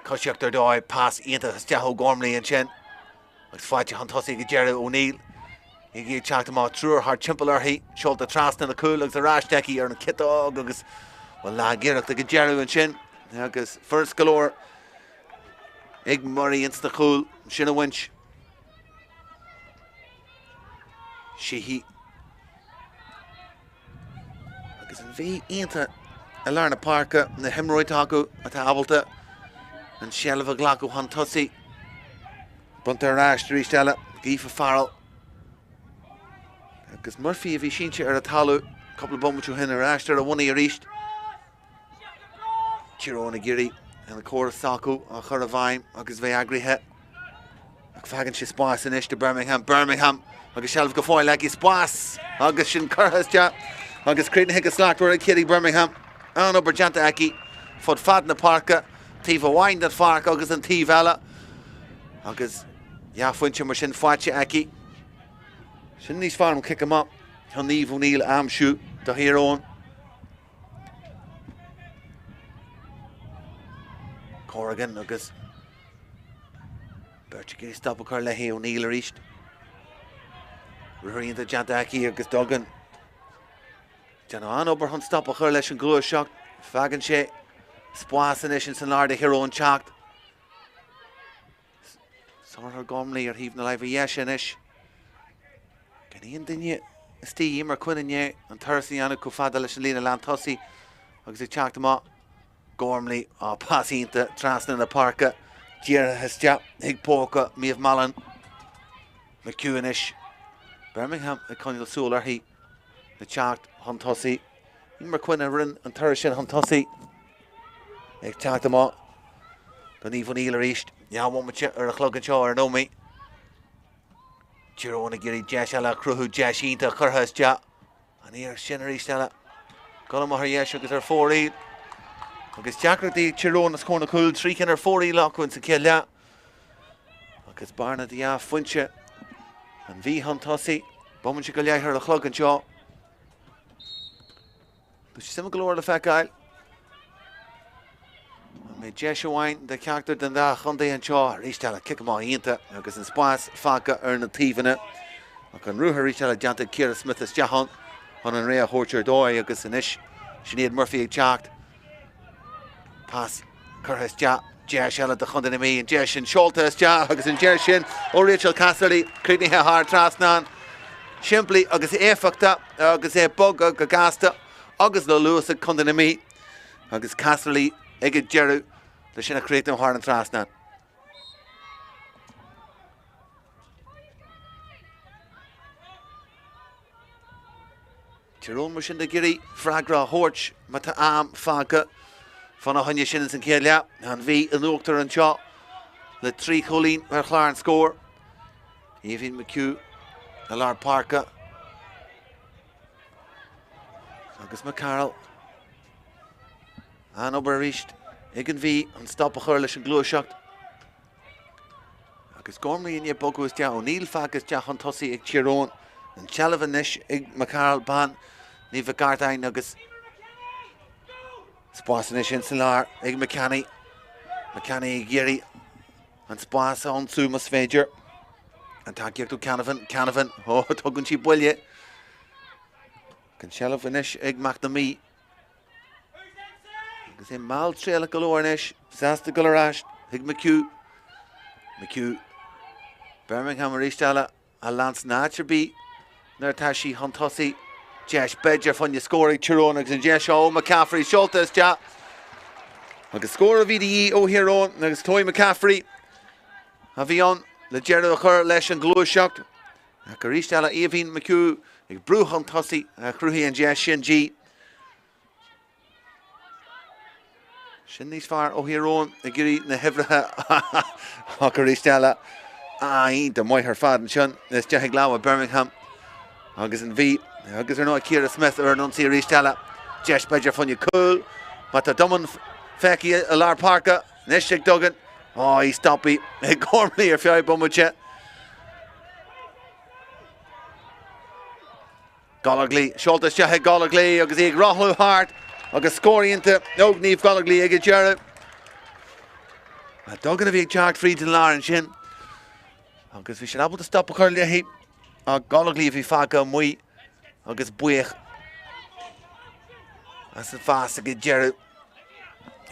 Coisíocht ar dóigh, pas iontach isteach ó Gormley ansin. Agus faighte chun tosaigh ag an deireadh O'Neill. Ag iarraidh teacht amach triúr thart timpeall uirthi, seolta trasna na cúil agus ar ais aici ar an ciotóg agus bhuel lagiarracht ag an deireadh ansin agus furast go leor ag Murray ins na cúil sin a bhaint. Sheehy agus an Mhí iontach i lár na páirce, na himreoirí atá acu atá ábalta an tseilbh a ghlacadh chun tosaigh. Bronnta ar ais arís eile ag Aoife Farrell. Agus Murphy a bhí sínte ar an talamh cúpla bomaite ó shin ar ais ar a bhonnaí arís. Tír Eoghain ag iarraidh an córas s'acu a chur i bhfeidhm agus bheith eagraithe. Ach fágann sé spás anois do Birmingham. Birmingham agus seilbh go fóill aici. Spás agus sin curtha isteach agus críochnaithe go slachtmhar ag Katie Birmingham. An-obair déanta aici fud fad na páirce, taobh amháin den pháirc agus an taobh eile. Agus dhá phointe mar sin faighte aici. Sin níos fearr an cic amach chun Niamh O'Neill a aimsiú do Thír Eoghain. Corrigan agus beirt ag iarraidh stop a chur léi O'Neill arís. Ruathar iontach déanta aici agus Duggan. Déanamh an-obair chun stop a chur leis an ghluaiseacht. Fágann sé spás anois ins an lár do Thír Eoghain teacht. Sáruathar Gormley ar thaobh na láimhe dheise anois. Gan aon duine istigh, Emer Quinn i ndiaidh an turas a dhéanamh chomh fada leis an líne lántosaigh agus ag teacht amach. Gormley, á, pas iontach trasna na páirce, dírithe isteach chuig póca Méabh Mallon. McHugh anois. Birmingham ag coinneáil súil uirthi le teacht chun tosaigh. Emer Quinn a rinne an turas sin chun tosaigh. Ag teacht amach do Niamh O'Neill arís. Leathbhomaite ar an chlog anseo ar an Ómaigh. Tír Eoghain ag iarraidh deis eile a chruthú, deis iontach curtha isteach. An iarracht sin arís eile. Dul amach ar dheis agus ar fóraoil. Agus deacrachtaí ag Tír Eoghain os comhair na cúl, 3 cinn ar fóraoil acu in sa chéad leath. Agus bearna de dhá phointe. An Mhí chun tosaigh. Bomaite go leith ar an chlog anseo. Tá sé suimiúil go leor le feiceáil. An mbeidh deis amháin do cheachtar den dá chontae anseo arís eile? Cic amach iontach agus an spás fágtha ar na taobhanna. Ach an ruathar arís eile déanta ag Ciara Smyth isteach ann chun an ré a thabhairt ar dóigh agus anois Sinéad Murphy ag teacht. Pas curtha isteach, deis eile do Chontae na Mí, an deis sin seolta isteach agus an deis sin ó Rachel Casserly críochnaithe thar trasnán. Simplí agus éifeachtach agus é bog go gasta agus le luas ag Contae na Mí agus Casserly ag an deireadh le sin a chríochnú thar an trasnán. Tír Eoghain mar sin ag iarraidh freagra a thabhairt má tá am fágtha. Fána choinne sin ins an chéad leath, an Mhí in uachtar anseo le 3 chúilín ar chlár an scóir. Aoibhín McHugh i lár páirce agus McCarroll. An-obair arís ag an Mhí an stop a chur leis an gluaiseacht. Agus Gormley i ndiaidh bogadh isteach, O'Neill fágtha isteach chun tosaigh ag Tír Eoghain. An tseilbh anois ag McCarroll, bean Niamh Mhic Artáin agus spás anois ins an lár ag McCanny. McCanny ag iarraidh an spás a ionsú más féidir. An tacaíocht ó Canavan, Canavan, ó tugann sí buille. An tseilbh anois ag McNamee. Agus é malltriallach go leor anois, sásta dul ar ais chuig McHugh. McHugh. Bermingham arís eile a leanann áit ar bith nuair atá sí chun tosaigh. Deis b'fhéidir fá choinne scór ag Tír Eoghain agus an deis seo ó McCaffrey seolta isteach. Agus scór a bhí de dhíth ó Thír Eoghain agus Chloe McCaffrey a bhí ann le deireadh a chur leis an ghluaiseacht. Ach arís eile Aoibhín McHugh ag brú chun tosaigh a chruthaigh an deis sin di. Sin níos fearr ó Thír Eoghain ag iarraidh na huimhreacha ach arís eile iontach maith ar fad ansin isteach ag lámha Bermingham agus an Mhí agus ar ndóigh Ciara Smith ar an ionsaí arís eile. Deis b'fhéidir fá choinne cúl má tá domhan feicthe i lár páirce. Anois ag Duggan. Á, í stoptha ag Gormley ar feadh bomaite. Gallogly, seolta isteach ag Gallogly agus í ag rothlú thart agus scór iontach ó Niamh Gallogly ag an deireadh. Duggan a bhí ag teacht fríd an lár ansin agus bhí siad ábalta stop a chur léi ach Gallogly a bhí fágtha amuigh agus buíoch as an phas ag an deireadh.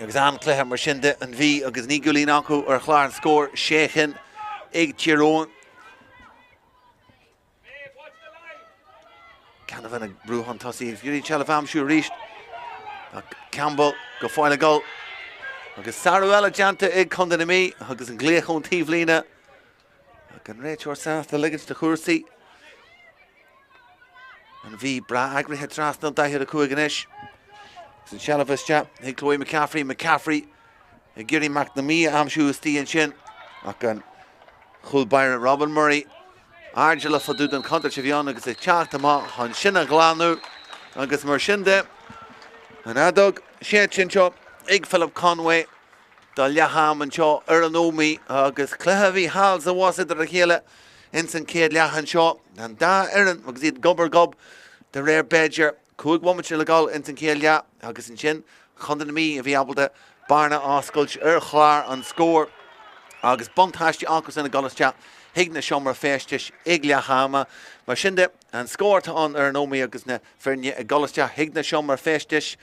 Agus an-chluiche mar sin de, an Mhí agus 9 gcúilín acu ar chlár an scóir, 6 chinn ag Tír Eoghain. Canavan ag brú chun tosaigh ag iarraidh an tseilbh a aimsiú arís. Ach Campbell go fóill ag dul. Agus sárú eile déanta ag Contae na Mí agus an glaoch ón taobhlíne. Ach an réiteoir sásta ligint do chúrsaí. An Mhí breá eagraithe trasna an 45 anois. Agus an tseilbh isteach ag Chloe McCaffrey. McCaffrey ag iarraidh McNamee a aimsiú istigh ansin. Ach an chúl báire Robin Murray airdeallach fá dtaobh den chontúirt a bhí ann agus ag teacht amach chun sin a ghlanadh. Agus mar sin de, an fheadóg séidte anseo ag Philip Conway. Do leath-am anseo ar an Ómaigh agus cluiche a bhí thall is abhus idir a chéile ins an chéad leath anseo. An dá fhoireann agus iad gob ar gob de réir b'fhéidir 5 bhomaite le dhul ins an chéad leath agus ansin Contae na Mí a bhí ábalta bearna a oscailt ar chlár an scóir agus buntáiste acusan ag dul isteach chuig na seomra feistis ag leath ama. Mar sin de, an scór atá ann ar an Ómaigh agus na foirne ag dul isteach chuig na seomra feistis.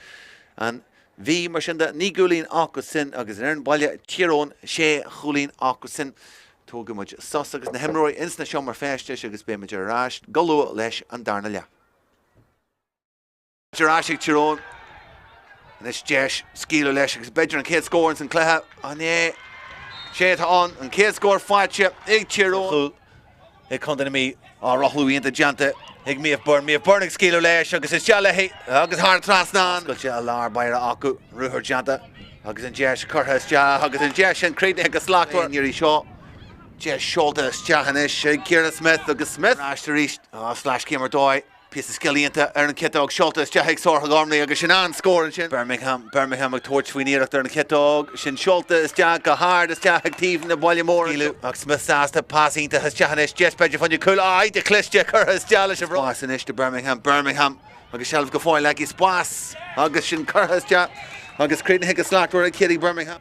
An Mhí, mar sin de, 9 gcúilín acusan agus an fhoireann baile, Tír Eoghain, 6 chúilín acusan. Tógfaidh muid sos agus na himreoirí ins na seomra feistis agus beidh muid ar ais go luath leis an darna leath. Ar ais ag Tír Eoghain. Anois deis scaoileadh leis agus b'fhéidir an chéad scór ins an cluiche. An é? Sé atá ann, an chéad scór faighte ag Tír Eoghain. Ag Contae na Mí. Á, rothlú iontach déanta ag Méabh Byrne. Méabh Byrne ag scaoileadh leis agus isteach léi agus thar an trasnán. Oscailte i lár báire acu. Ruathar déanta agus an deis curtha isteach agus an deis sin críochnaithe go slachtmhar. An iarraidh seo, deis seolta isteach anois ag Ciara Smyth agus Smyth ar ais arís. Á, sleaschéim ar dóigh. Píosa scil iontach ar an chiotóg, seolta isteach ag Sorcha Gormley agus sin an-scór ansin. Bermingham, Bermingham ag tabhairt faoin iarracht ar an chiotóg, sin seolta isteach go hard isteach ag taobh na Baile Mór. Scaoileadh ach Smith sásta, pas iontach isteach anois, deis b'fhéidir fá choinne cúl, á, iontach cliste curtha isteach leis an bhfro. Spás anois do Bermingham, Bermingham agus seilbh go fóill aici, spás agus sin curtha isteach agus críochnaithe go slachtmhar ag Katie Bermingham.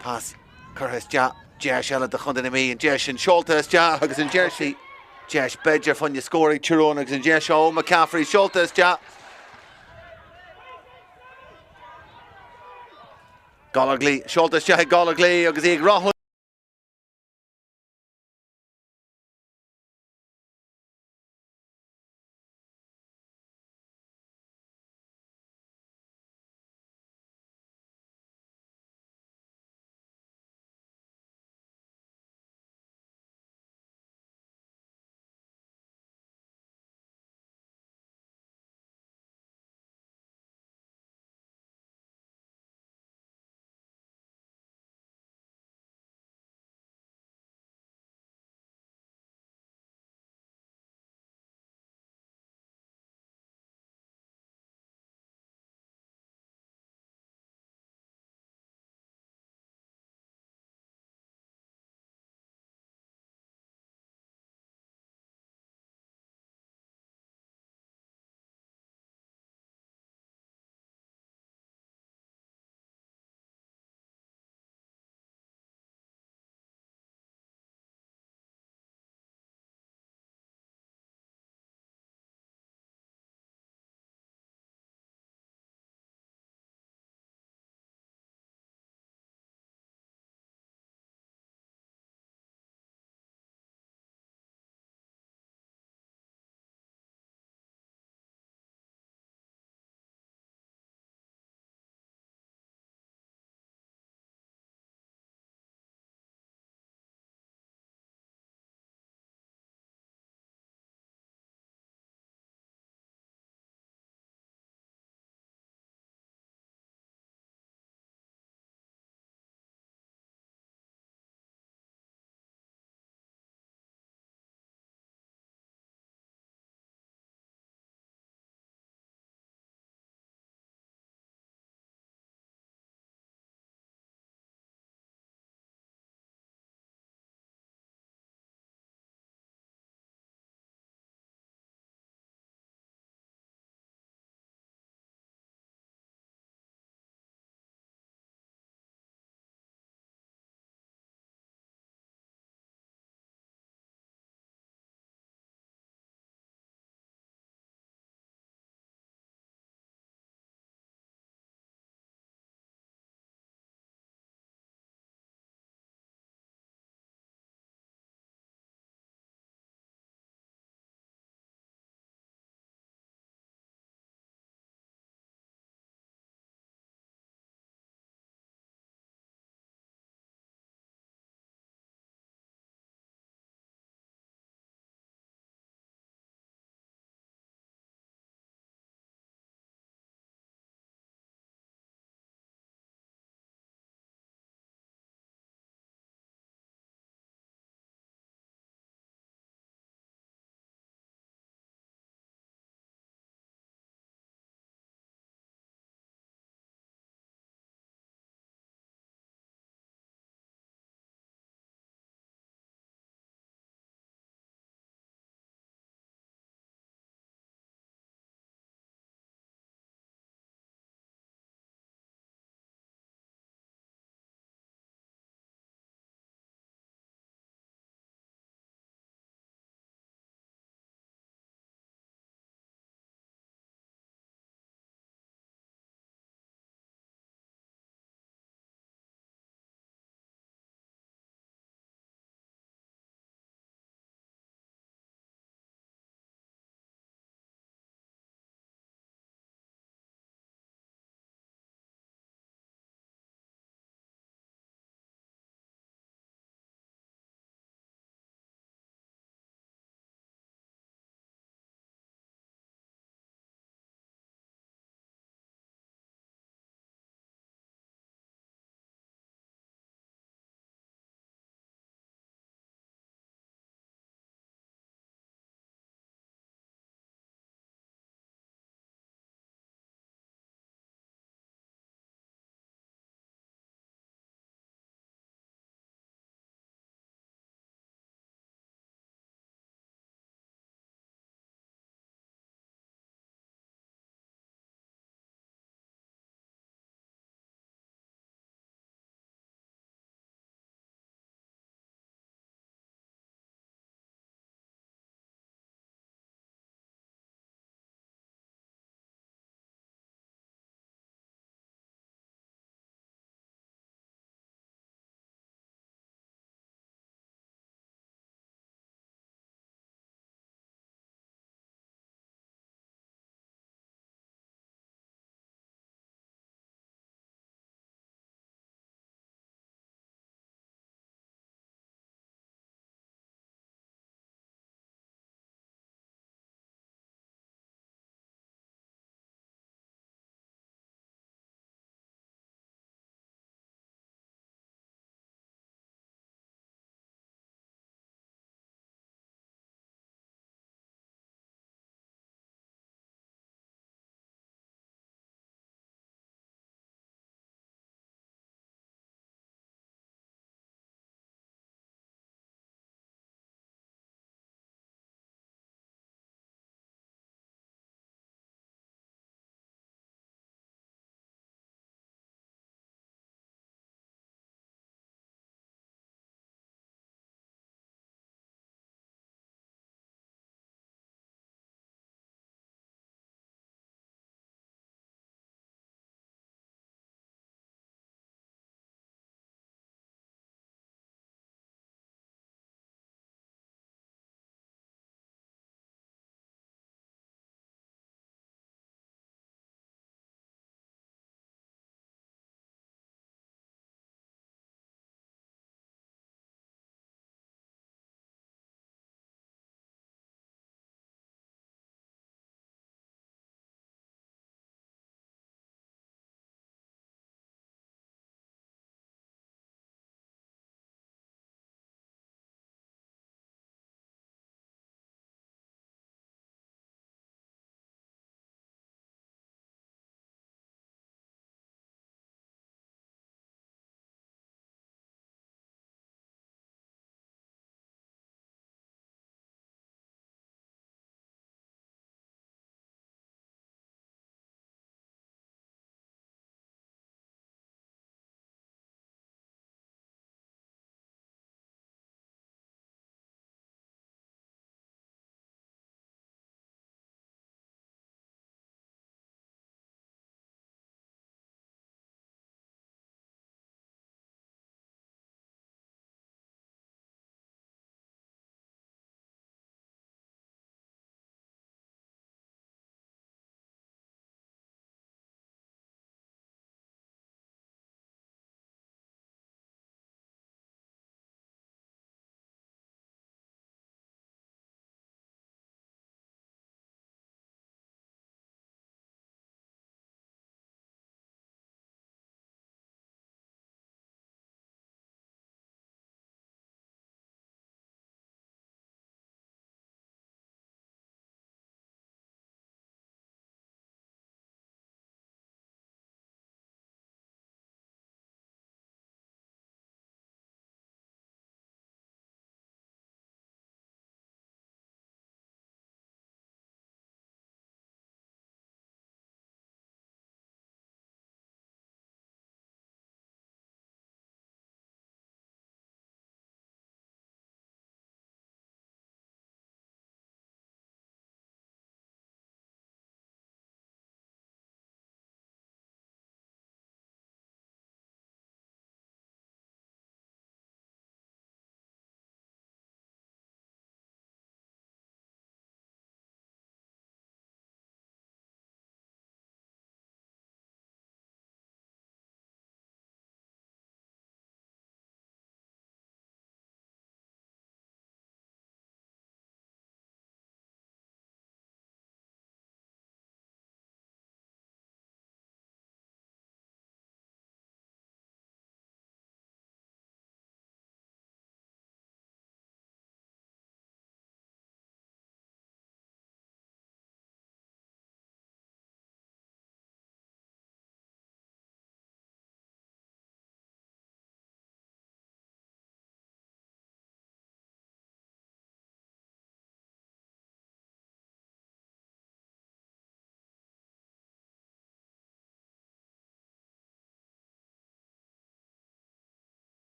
Pas curtha isteach, deis eile do Chontae na Mí, an deis sin seolta isteach agus an deis sí. Deis b'fhéidir fá choinne scór ag Tír Eoghain agus an deis seo ó McCaffrey seolta isteach. Gallogly seolta isteach ag Gallogly agus í ag rothlú.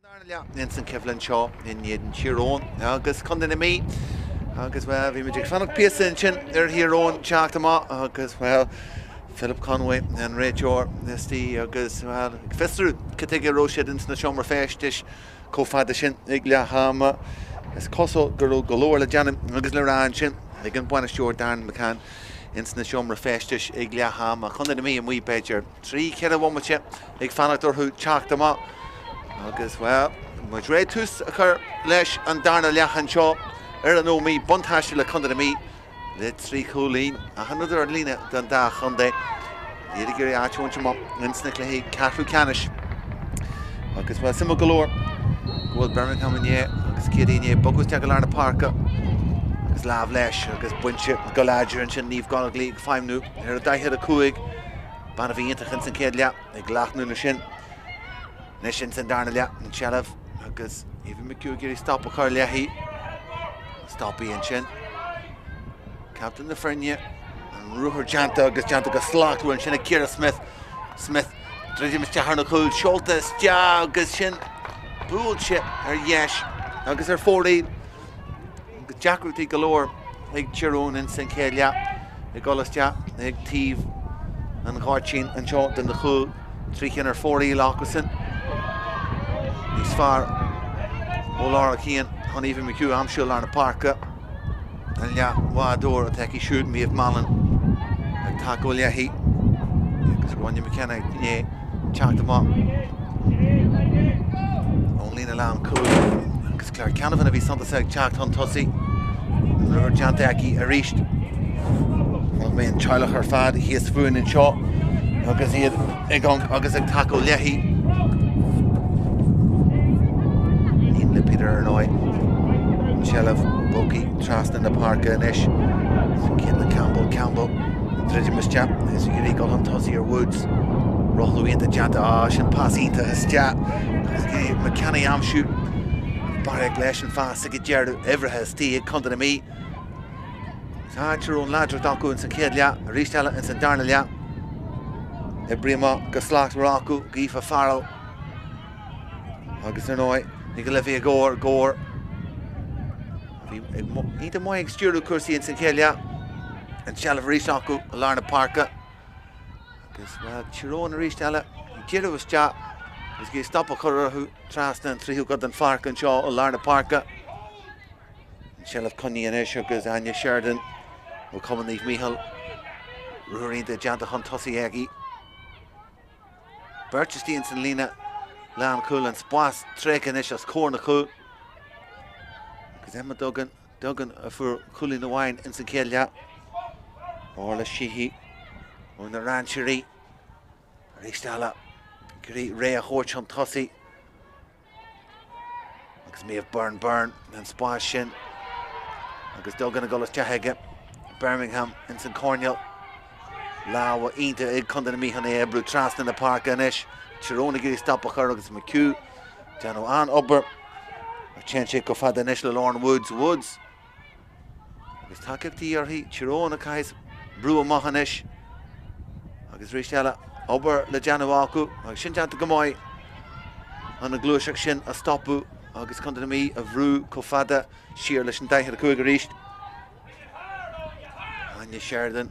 An darna leath ins an choimhlint seo in éadan Thír Eoghain agus Contae na Mí agus, bhuel, bhí muid ag fanacht píosa ansin ar Thír Eoghain teacht amach agus, bhuel, Philip Conway, an réiteoir istigh agus, bhuel, ag fiosrú cad tuige a raibh siad ins na seomra feistis chomh fada sin ag leath ama. Is cosúil go raibh go leor le déanamh agus le rá ansin ag an bhainisteoir Darren McCann ins na seomra feistis ag leath ama. Contae na Mí amuigh b'fhéidir 3, 4 bhomaite ag fanacht orthu teacht amach agus, bhuel, muid réidh tús a chur leis an darna leath anseo ar an Ómaigh. Buntáiste le Contae na Mí le 3 chúilín. Achan rud ar an líne don dá chontae. Iad ag iarraidh áit a bhaint amach ins na cluichí ceathrú ceannais. Agus, bhuel, suimiúil go leor go bhfuil Birmingham i ndiaidh agus Katie i ndiaidh bogadh isteach i lár na páirce agus lámh leis agus bainte go láidir ansin Niamh Gollogly ag feidhmniú ar a 45. Bean a bhí iontach ins an chéad leath ag leathnú na sin. Anois ins an darna leath, an tseilbh agus Aoibhinn McHugh ag iarraidh stop a chur léi. Stop í ansin. Captain na foirne, an ruathar déanta agus déanta go slachtmhar ansin ag Ciara Smyth. Smyth druidim isteach ar na cúil, seolta isteach agus sin buailte ar dheis agus ar fóraoil. Agus deacrachtaí go leor ag Tír Eoghain ins an chéad leath ag dul isteach ag taobh an ghoirtín anseo den chúl, 3 chinn ar fóraoil acusan. Níos fearr ó Laura Keane chun Aoibhinn McHugh a aimsiú i lár na páirce. An leathbhádóir atá aici siúd, Méabh Mallon, ag tacú léi agus Gráinne McKenna i ndiaidh teacht amach ón líne lánchúil agus Claire Canavan a bhí suntasach ag teacht chun tosaigh. An ruathar déanta aici arís. Chonaic mé an teaghlach ar fad thíos fúinn anseo agus iad ag amharc agus ag tacú léi. Níl le Peter ar ndóigh. An tseilbh bogtha trasna na páirce anois. Caitlin Campbell, Campbell ag druidim isteach is ag iarraidh dul chun tosaigh ar Woods. Rothlú iontach déanta. Á, sin pas iontach isteach. Agus ag iarraidh McKenna a aimsiú. Barraíocht leis an phas ag an deireadh. Uimhreacha istigh ag Contae na Mí. Tá Tír Eoghain láidreacht acu ins an chéad leath, arís eile ins an darna leath. Oibrithe amach go slachtmhar acu, Aoife Farrell. Agus ar ndóigh, ag Olivia Gore, Gore. Bhí iontach maith ag stiúradh cúrsaí ins an chéad leath. An tseilbh arís acu i lár na páirce. Agus bhuel, Tír Eoghain arís eile ag díriú isteach agus ag stop a chur orthu trasna an tríú cuid den pháirc anseo i lár na páirce. An tseilbh coinnithe anois agus Áine Sheridan ó Chumann Naomh Mícheál ruathar iontach déanta chun tosaigh aici. Beirt istigh ins an líne lánchúil, an spás tréigthe anois os comhair na cúl. Agus Emma Duggan, Duggan a fuair cúilín amháin ins an chéad leath. Orla Sheehy ó na Rancheirí. Arís eile, ag iarraidh ré a thabhairt chun tosaigh. Agus Méabh Byrne Byrne an spás sin agus Duggan ag dul isteach aige. Birmingham ins an coirnéal. Lámha iontach ag Contae na Mí chun é a oibriú trasna na páirce anois. Tír Eoghain ag iarraidh stop a chur agus McHugh déanamh an-obair. Ach téann sé chomh fada anois le Lauren Woods. Woods Agus tacaíochtaí uirthi, Tír Eoghain a chaithfeas brú amach anois. Agus arís eile, obair le déanamh acu, agus sin déanta go maith, an ghluaiseacht sin a stopadh agus Contae na Mí a bhrú chomh fada siar leis an 45 arís. Áine Sheridan.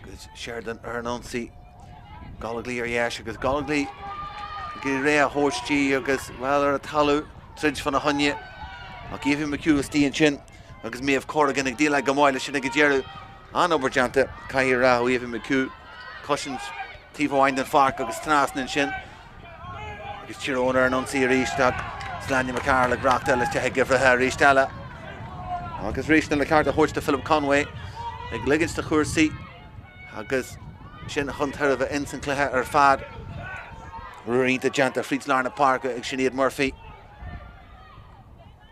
Agus Sheridan ar an ionsaí. Gollogly ar dheis agus Gollogly ag iarraidh ré a thabhairt di agus, bhuel, ar an talamh, troid fána choinne. Ach Aoibhinn McHugh istigh ansin agus Méabh Corrigan ag déileáil go maith leis sin ag an deireadh. An-obair déanta, caithfidh a rá, ó Aoibhinn McHugh. Cosaint taobh amháin den pháirc agus trasna ansin. Agus Tír Eoghain ar an ionsaí arís ach Sláine McCarroll ag reáchtáil isteach ag uimhreacha arís eile. Agus arís le ceart a thabhairt do Philip Conway ag ligint do chúrsaí agus sin chun tairbhe ins an cluiche ar fad. Ruathar iontach déanta fríd lár na páirce ag Sinéad Murphy.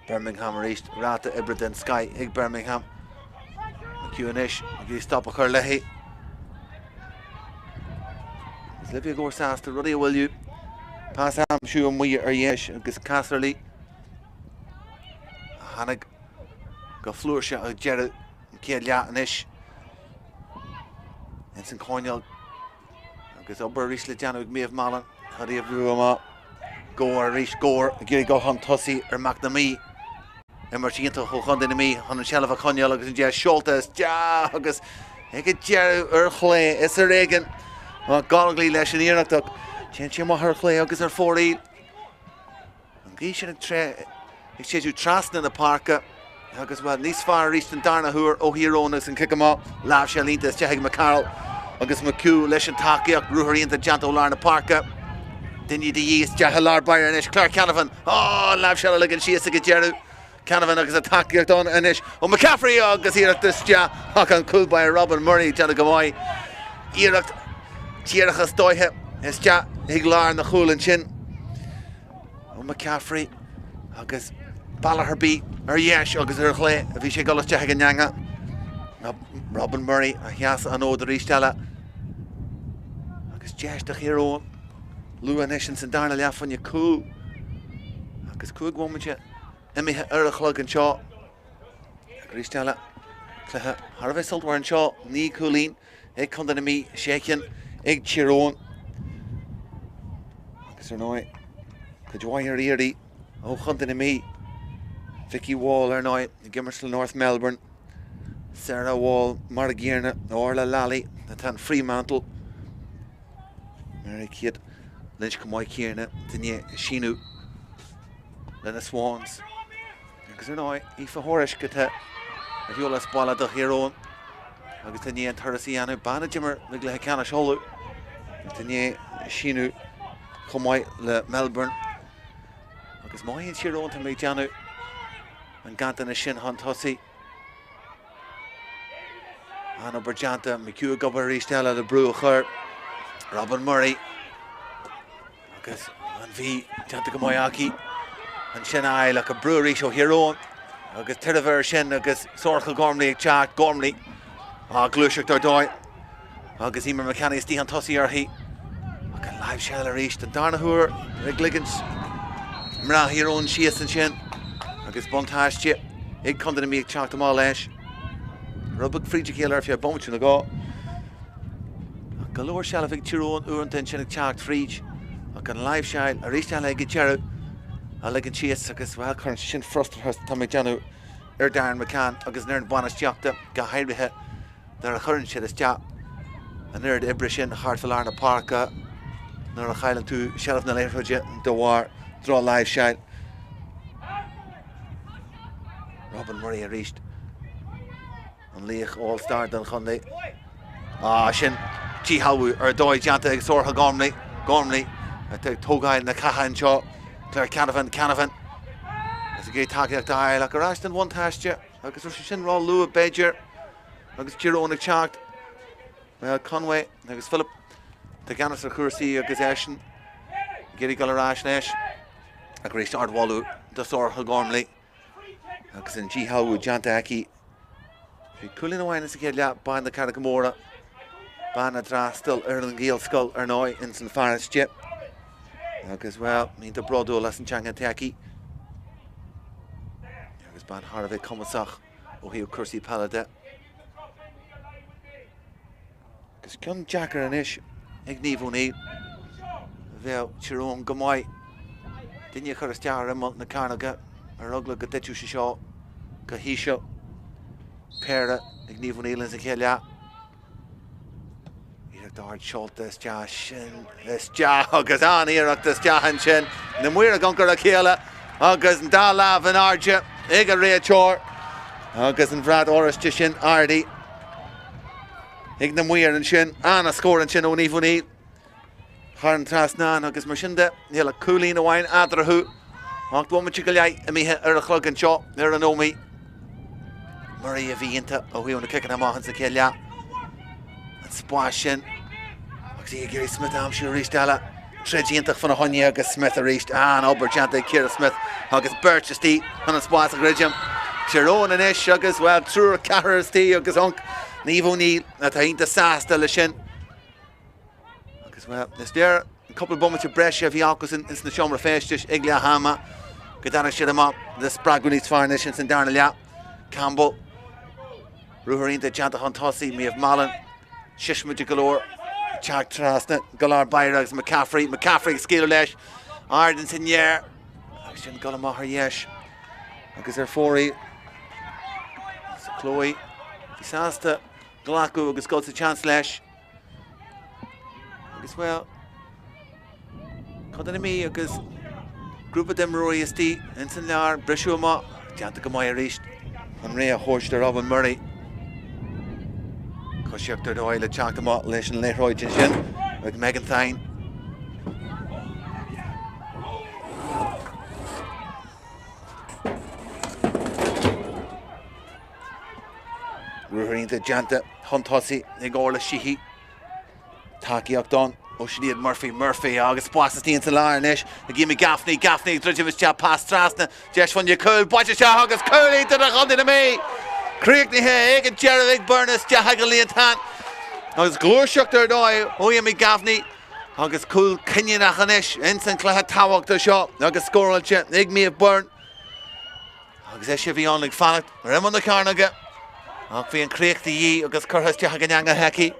Birmingham arís, ráta oibre den scoith ag Birmingham. McHugh anois ag iarraidh stop a chur léi. Agus Olivia Gore sásta rudaí a mhoilliú. Pas a aimsiú amuigh ar dheis agus Casserly a tháinig go flúirseach ag deireadh an chéad leath anois. Ins an choirnéal agus obair arís le déanamh ag Méabh Mallon. Cad é a bhrú amach? Gore arís, Gore ag iarraidh dul chun tosaigh ar McNamee. Imirt iontach ó Chontae na Mí chun an tseilbh a choinneáil agus an deis seolta isteach agus ag an deireadh ar chlé is ar éigean Gollogly leis an iarracht ach téann sé amach ar chlé agus ar fóraoil. An ghaoth sin ag séideadh trasna na páirce agus, bhuel, níos fearr arís den darna huair ó Thír Eoghain agus an cic amach, láimhseáil iontach isteach ag McCarroll agus McHugh leis an tacaíocht, ruathar iontach déanta ó lár na páirce. Duine de dhíth isteach i lár báire anois, Claire Canavan, á, an láimhseáil a ligean síos ag an deireadh. Canavan agus an tacaíocht ann anois ó McCaffrey agus iarracht isteach ach an cúl báire Robin Murray ag déanamh go maith. Iarracht díreach is dóiche isteach chuig lár na chúil ansin ó McCaffrey agus bealach ar bith ar dheis agus ar chlé a bhí sé ag dul isteach ag an eanga. Robin Murray a sheas an fhód arís eile agus deis do Thír Eoghain luath anois ins an darna leath fá choinne cúl agus 5 bhomaite imithe ar an chlog anseo. Arís eile, cluiche thar a bheith sultmhar anseo, 9 cúilín ag Contae na Mí, 6 cinn ag Tír Eoghain. Agus ar ndóigh, cuid mhaith ar iarraidh ó Chontae na Mí. Vicky Wall ar ndóigh ag imirt le North Melbourne. Sarah Wall mar a gcéanna, Orla Lally atá in Fremantle. Mary Kate Lynch chomh maith céanna, i ndiaidh síniú le na Swans. Agus ar ndóigh, Aoife Whoriskey atá ar shiúl as baile do Thír Eoghain agus tá i ndiaidh an turas a dhéanamh. Bean a d'imir i gcluiche ceannais Uladh atá i ndiaidh síniú chomh maith le Melbourne. Agus má théann Tír Eoghain tá mé ag déanamh an ganntanas sin chun tosaigh. An-obair déanta, McHugh ag obair arís eile le brú a chur. Robin Murray. Agus an Mhí déanta go maith aici ansin a fháil ach an brú arís ó Thír Eoghain agus tairbhe air sin agus Sorcha Gormley ag teacht, Gormley á gluaiseacht ar dóigh agus Emer McCanny istigh chun tosaigh uirthi ach an láimhseáil arís den darna huair ag ligint mná Thír Eoghain síos ansin agus buntáiste ag Contae na Mí ag teacht amach leis. Rud beag fríd a chéile ar feadh bomaite nó dhó. Ach go leor seilbh ag Tír Eoghain uaireanta ansin ag teacht fríd ach an láimhseáil arís eile ag an deireadh á ligean síos agus, bhuel, cuireann sé sin frustrachas tá mé ag déanamh ar Darren McCann agus an fhoireann bainistíochta go háirithe nuair a chuireann siad isteach an oiread oibre sin thart fá lár na páirce nuair a chailleann tú seilbh na liathróide de bharr droch-láimhseáil. Robin Murray arís. An laoch All Star don chontae. Ah, sin díshealbhú ar dóigh déanta ag Sorcha Gormley. Gormley atá ag tógáil na catha anseo. Claire Canavan, Canavan. Is ag iarraidh tacaíocht a fháil ach ar ais don bhuntáiste agus raibh sé sin ró-luath b'fhéidir agus Tír Eoghain ag teacht. Bhuel, Conway agus Philip i gceannas ar chúrsaí agus eisean ag iarraidh dul ar ais leis. Ach arís ardmholadh do Sorcha Gormley agus an díshealbhú déanta aici. Bhí cúilín amháin sa chéad leath, bean na Carraige Móire, bean a d'fhreastail ar an Ghaelscoil ar ndóigh ins an pharóiste. Agus, bhuel, iontach bródúil as an teanga atá aici. Agus bean thar a bheith cumasach ó thaobh cúrsaí peile de. Agus ceann deacair anois ag Niamh O'Neill. Bheadh Tír Eoghain go maith duine a chur isteach ar imeall na cearnóige ar eagla go dtitfeadh sé seo go híseal. Péire ag Niamh O'Neill sa chéad leath. Iarracht ard seolta isteach sin isteach agus an-iarracht isteach ansin. Na maoir ag amharc ar a chéile agus an dá lámh in airde ag an réiteoir agus an bhrat oráiste sin ardaithe. Ag na maoir ansin, an-scór ansin ó Niamh O'Neill thar an trasnán agus mar sin de, níl ach cúilín amháin eatarthu. 8 bhomaite go leith imithe ar an chlog anseo ar an Ómaigh. Murray a bhí iontach ó thaobh na ciceanna amach insa chéad leath. An spás sin agus í ag iarraidh Smith a aimsiú arís eile. Troid iontach fána choinne agus Smith arís. An-obair déanta ag Ciara Smith agus beirt istigh chun an spás a dhruidim. Tír Eoghain anois agus, bhuel, triúr, ceathrar istigh agus unc Niamh O'Neill atá iontach sásta leis sin. Agus, bhuel, is léir an cúpla bomaite breise a bhí acusan ins na seomra feistis ag leath ama go dtáinig siad amach le spreagadh níos fearr anois ins an darna leath. Campbell, ruathar iontach déanta chun tosaigh, Méabh Mallon, Siosmaide go leor ag teacht trasna go lár báire agus McCaffrey, McCaffrey ag scaoileadh leis. Ard ins an aer agus sin ag dul amach ar dheis agus ar fóraoil. Chloe, bhí sásta glacadh agus dul sa tseans leis. Agus bhuel, Contae na Mí agus grúpa d'imreoirí istigh ins an lár, briseadh amach, déanta go maith arís chun réidh a thabhairt do Robin Murray. Coisíocht ar dóigh le teacht amach leis an liathróid ansin ag Megan Thynne. Ruathar iontach déanta chun tosaigh ag Orla Sheehy. Tacaíocht ann ó Sinéad Murphy, Murphy agus spás istigh insa lár anois ag Eimear Gaffney, Gaffney ag druidim isteach, pas trasna, deis fá choinne cúl, buailte isteach agus cúl iontach do Chontae na Mí! Críochnaithe ag an deireadh ag Byrne isteach ag an líontán agus gluaiseacht ar dóigh ó Eimear Gaffney agus cúl cinniúnach anois ins an chluiche tábhachtach seo agus scóráilte ag Méabh Byrne. Agus ise a bhí ann ag fanacht ar imeall na cearnóige ach bhí an chríoch de dhíth agus curtha isteach ag an eangach aici.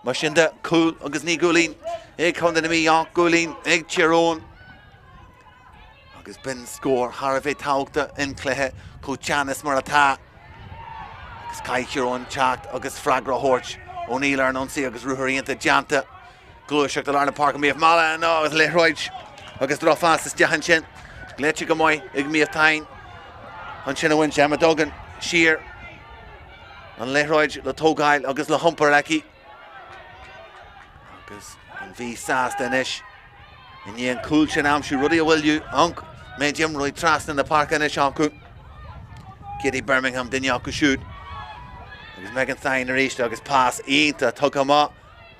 Mar sin de, cúl agus ní gcúilín ag Contae na Mí ach cúilín ag Tír Eoghain. Agus b'in scór thar a bheith tábhachtach in cluiche chomh teann is mar atá. Agus caithfidh Tír Eoghain teacht agus freagra a thabhairt. O'Neill ar an ionsaí agus ruathar iontach déanta. Gluaiseacht i lár na páirce Méabh Mallon agus liathróid agus drochphas isteach ansin. Léite go maith ag Méabh Thynne. Ansin a bhain Emma Duggan siar an liathróid le tógáil agus le hiompar aici. Agus an Mhí sásta anois i ndiaidh an cúl sin a aimsiú rudaí a bhfuil an méid imreoirí trasna na páirce anois acu. Katie Birmingham duine acu siúd. Agus Megan Thynne arís agus pas iontach tugtha amach.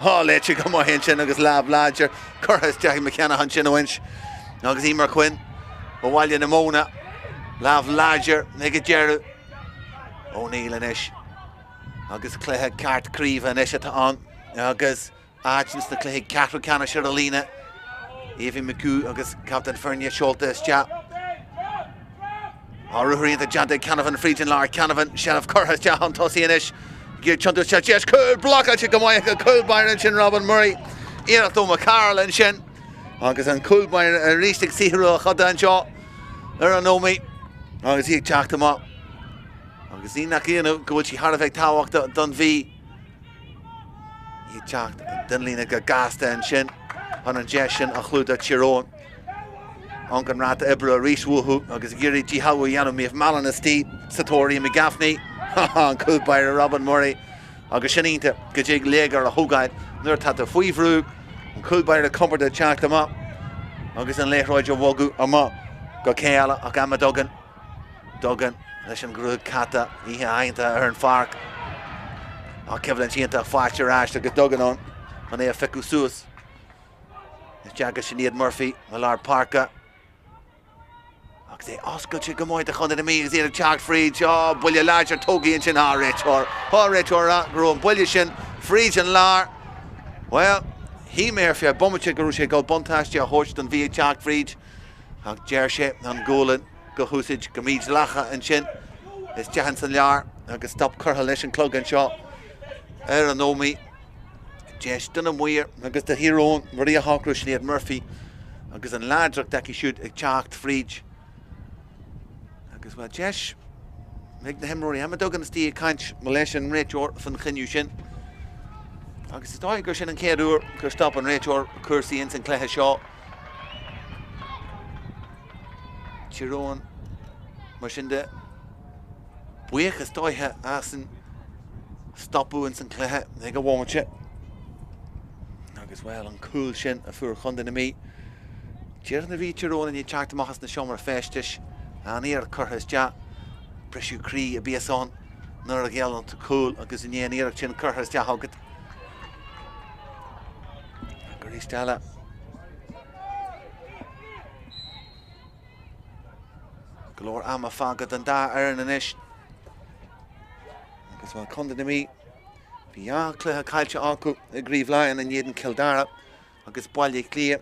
Á, léite go maith ansin agus lámh láidir curtha isteach ag McKenna ansin a bhaint agus Emer Quinn ó Bhaile na Móna. Lámh láidir ag an deireadh. O'Neill anois agus cluiche ceart craoibhe anois atá ann agus áit ins na cluichí ceathrú ceannais ar an líne. Evie McHugh agus captaen foirne seolta isteach. Á ruathar iontach déanta ag Canavan fríd an lár. Canavan, seilbh curtha isteach chun tosaigh anois. Ag iarraidh tiontú isteach deis cúl blocáilte go maith ag an cúl báire ansin Robin Murray. Iarracht ó McCarroll ansin agus an cúl báire arís ag saothrú a choda anseo ar an Ómaigh agus í ag teacht amach. Agus ní nach ionadh go bhfuil sí thar a bheith tábhachtach don Mhí. Í ag teacht den líne go gasta ansin chun an deis sin a chlúdach Tír Eoghain. Amharc an ráta oibre arís uathu agus ag iarraidh díshealbhú a dhéanamh Méabh Mallon istigh sa tóir Eimear Gaffney. An cúl báire Robin Murray agus sin iontach go dtig léigear a thógáil nuair atá tú faoi bhrú. An cúl báire compordach ag teacht amach agus an liathróid a bhogadh amach go cé eile ach Emma Duggan. Duggan leis an ghruaig cata oíche iontach ar an pháirc. Ach coimhlint iontach faighte ar ais agus Duggan ann chun é a phiocadh suas. Isteach go Sinéad Murphy i lár páirce. Agus é oscailte go maith do Chontae na Mí agus iad ag teacht fríd. Á, buille láidir tógtha ansin. Á, réiteoir. Á, réiteoir a go raibh an buille sin fríd an lár. Bhuel, shíl mé ar feadh bomaite go raibh sé ag dul buntáiste a thabhairt don Mhí ag teacht fríd. Ach deir sé an gualainn go húsáid go mídhleathach ansin. Isteach ins an lár agus stop curtha leis an clog anseo ar an Ómaigh. Deis do na maoir agus do Thír Eoghain rudaí a shocrú Sinéad Murphy agus an láidreacht aici siúd ag teacht fríd. Agus bhuel deis ag na himreoirí Emma Duggan istigh ag caint leis an réiteoir fan chinneadh sin. Agus is dóigh gur sin an chéad uair gur stop an réiteoir cúrsaí ins an cluiche seo. Tír Eoghain, mar sin de, buíoch is dóiche as an stopadh ins an chluiche ag an bhomaite. Agus bhuel, an cúl sin a fuair Chontae na Mí. Díreach nuair a bhí Tír Eoghain i ndiaidh teacht amach as na seomra feistis, an iarracht curtha isteach, briseadh croí a bíos ann nuair a ghéilleann tú cúl agus i ndiaidh an iarracht sin curtha isteach agat. Arís eile. Go leor ama fágtha don dá fhoireann anois. Agus bhuel Contae na Mí, bhí dhá chluiche caillte acu i gCraobh Laighean in éadan Cill Dara agus Baile Átha Cliath.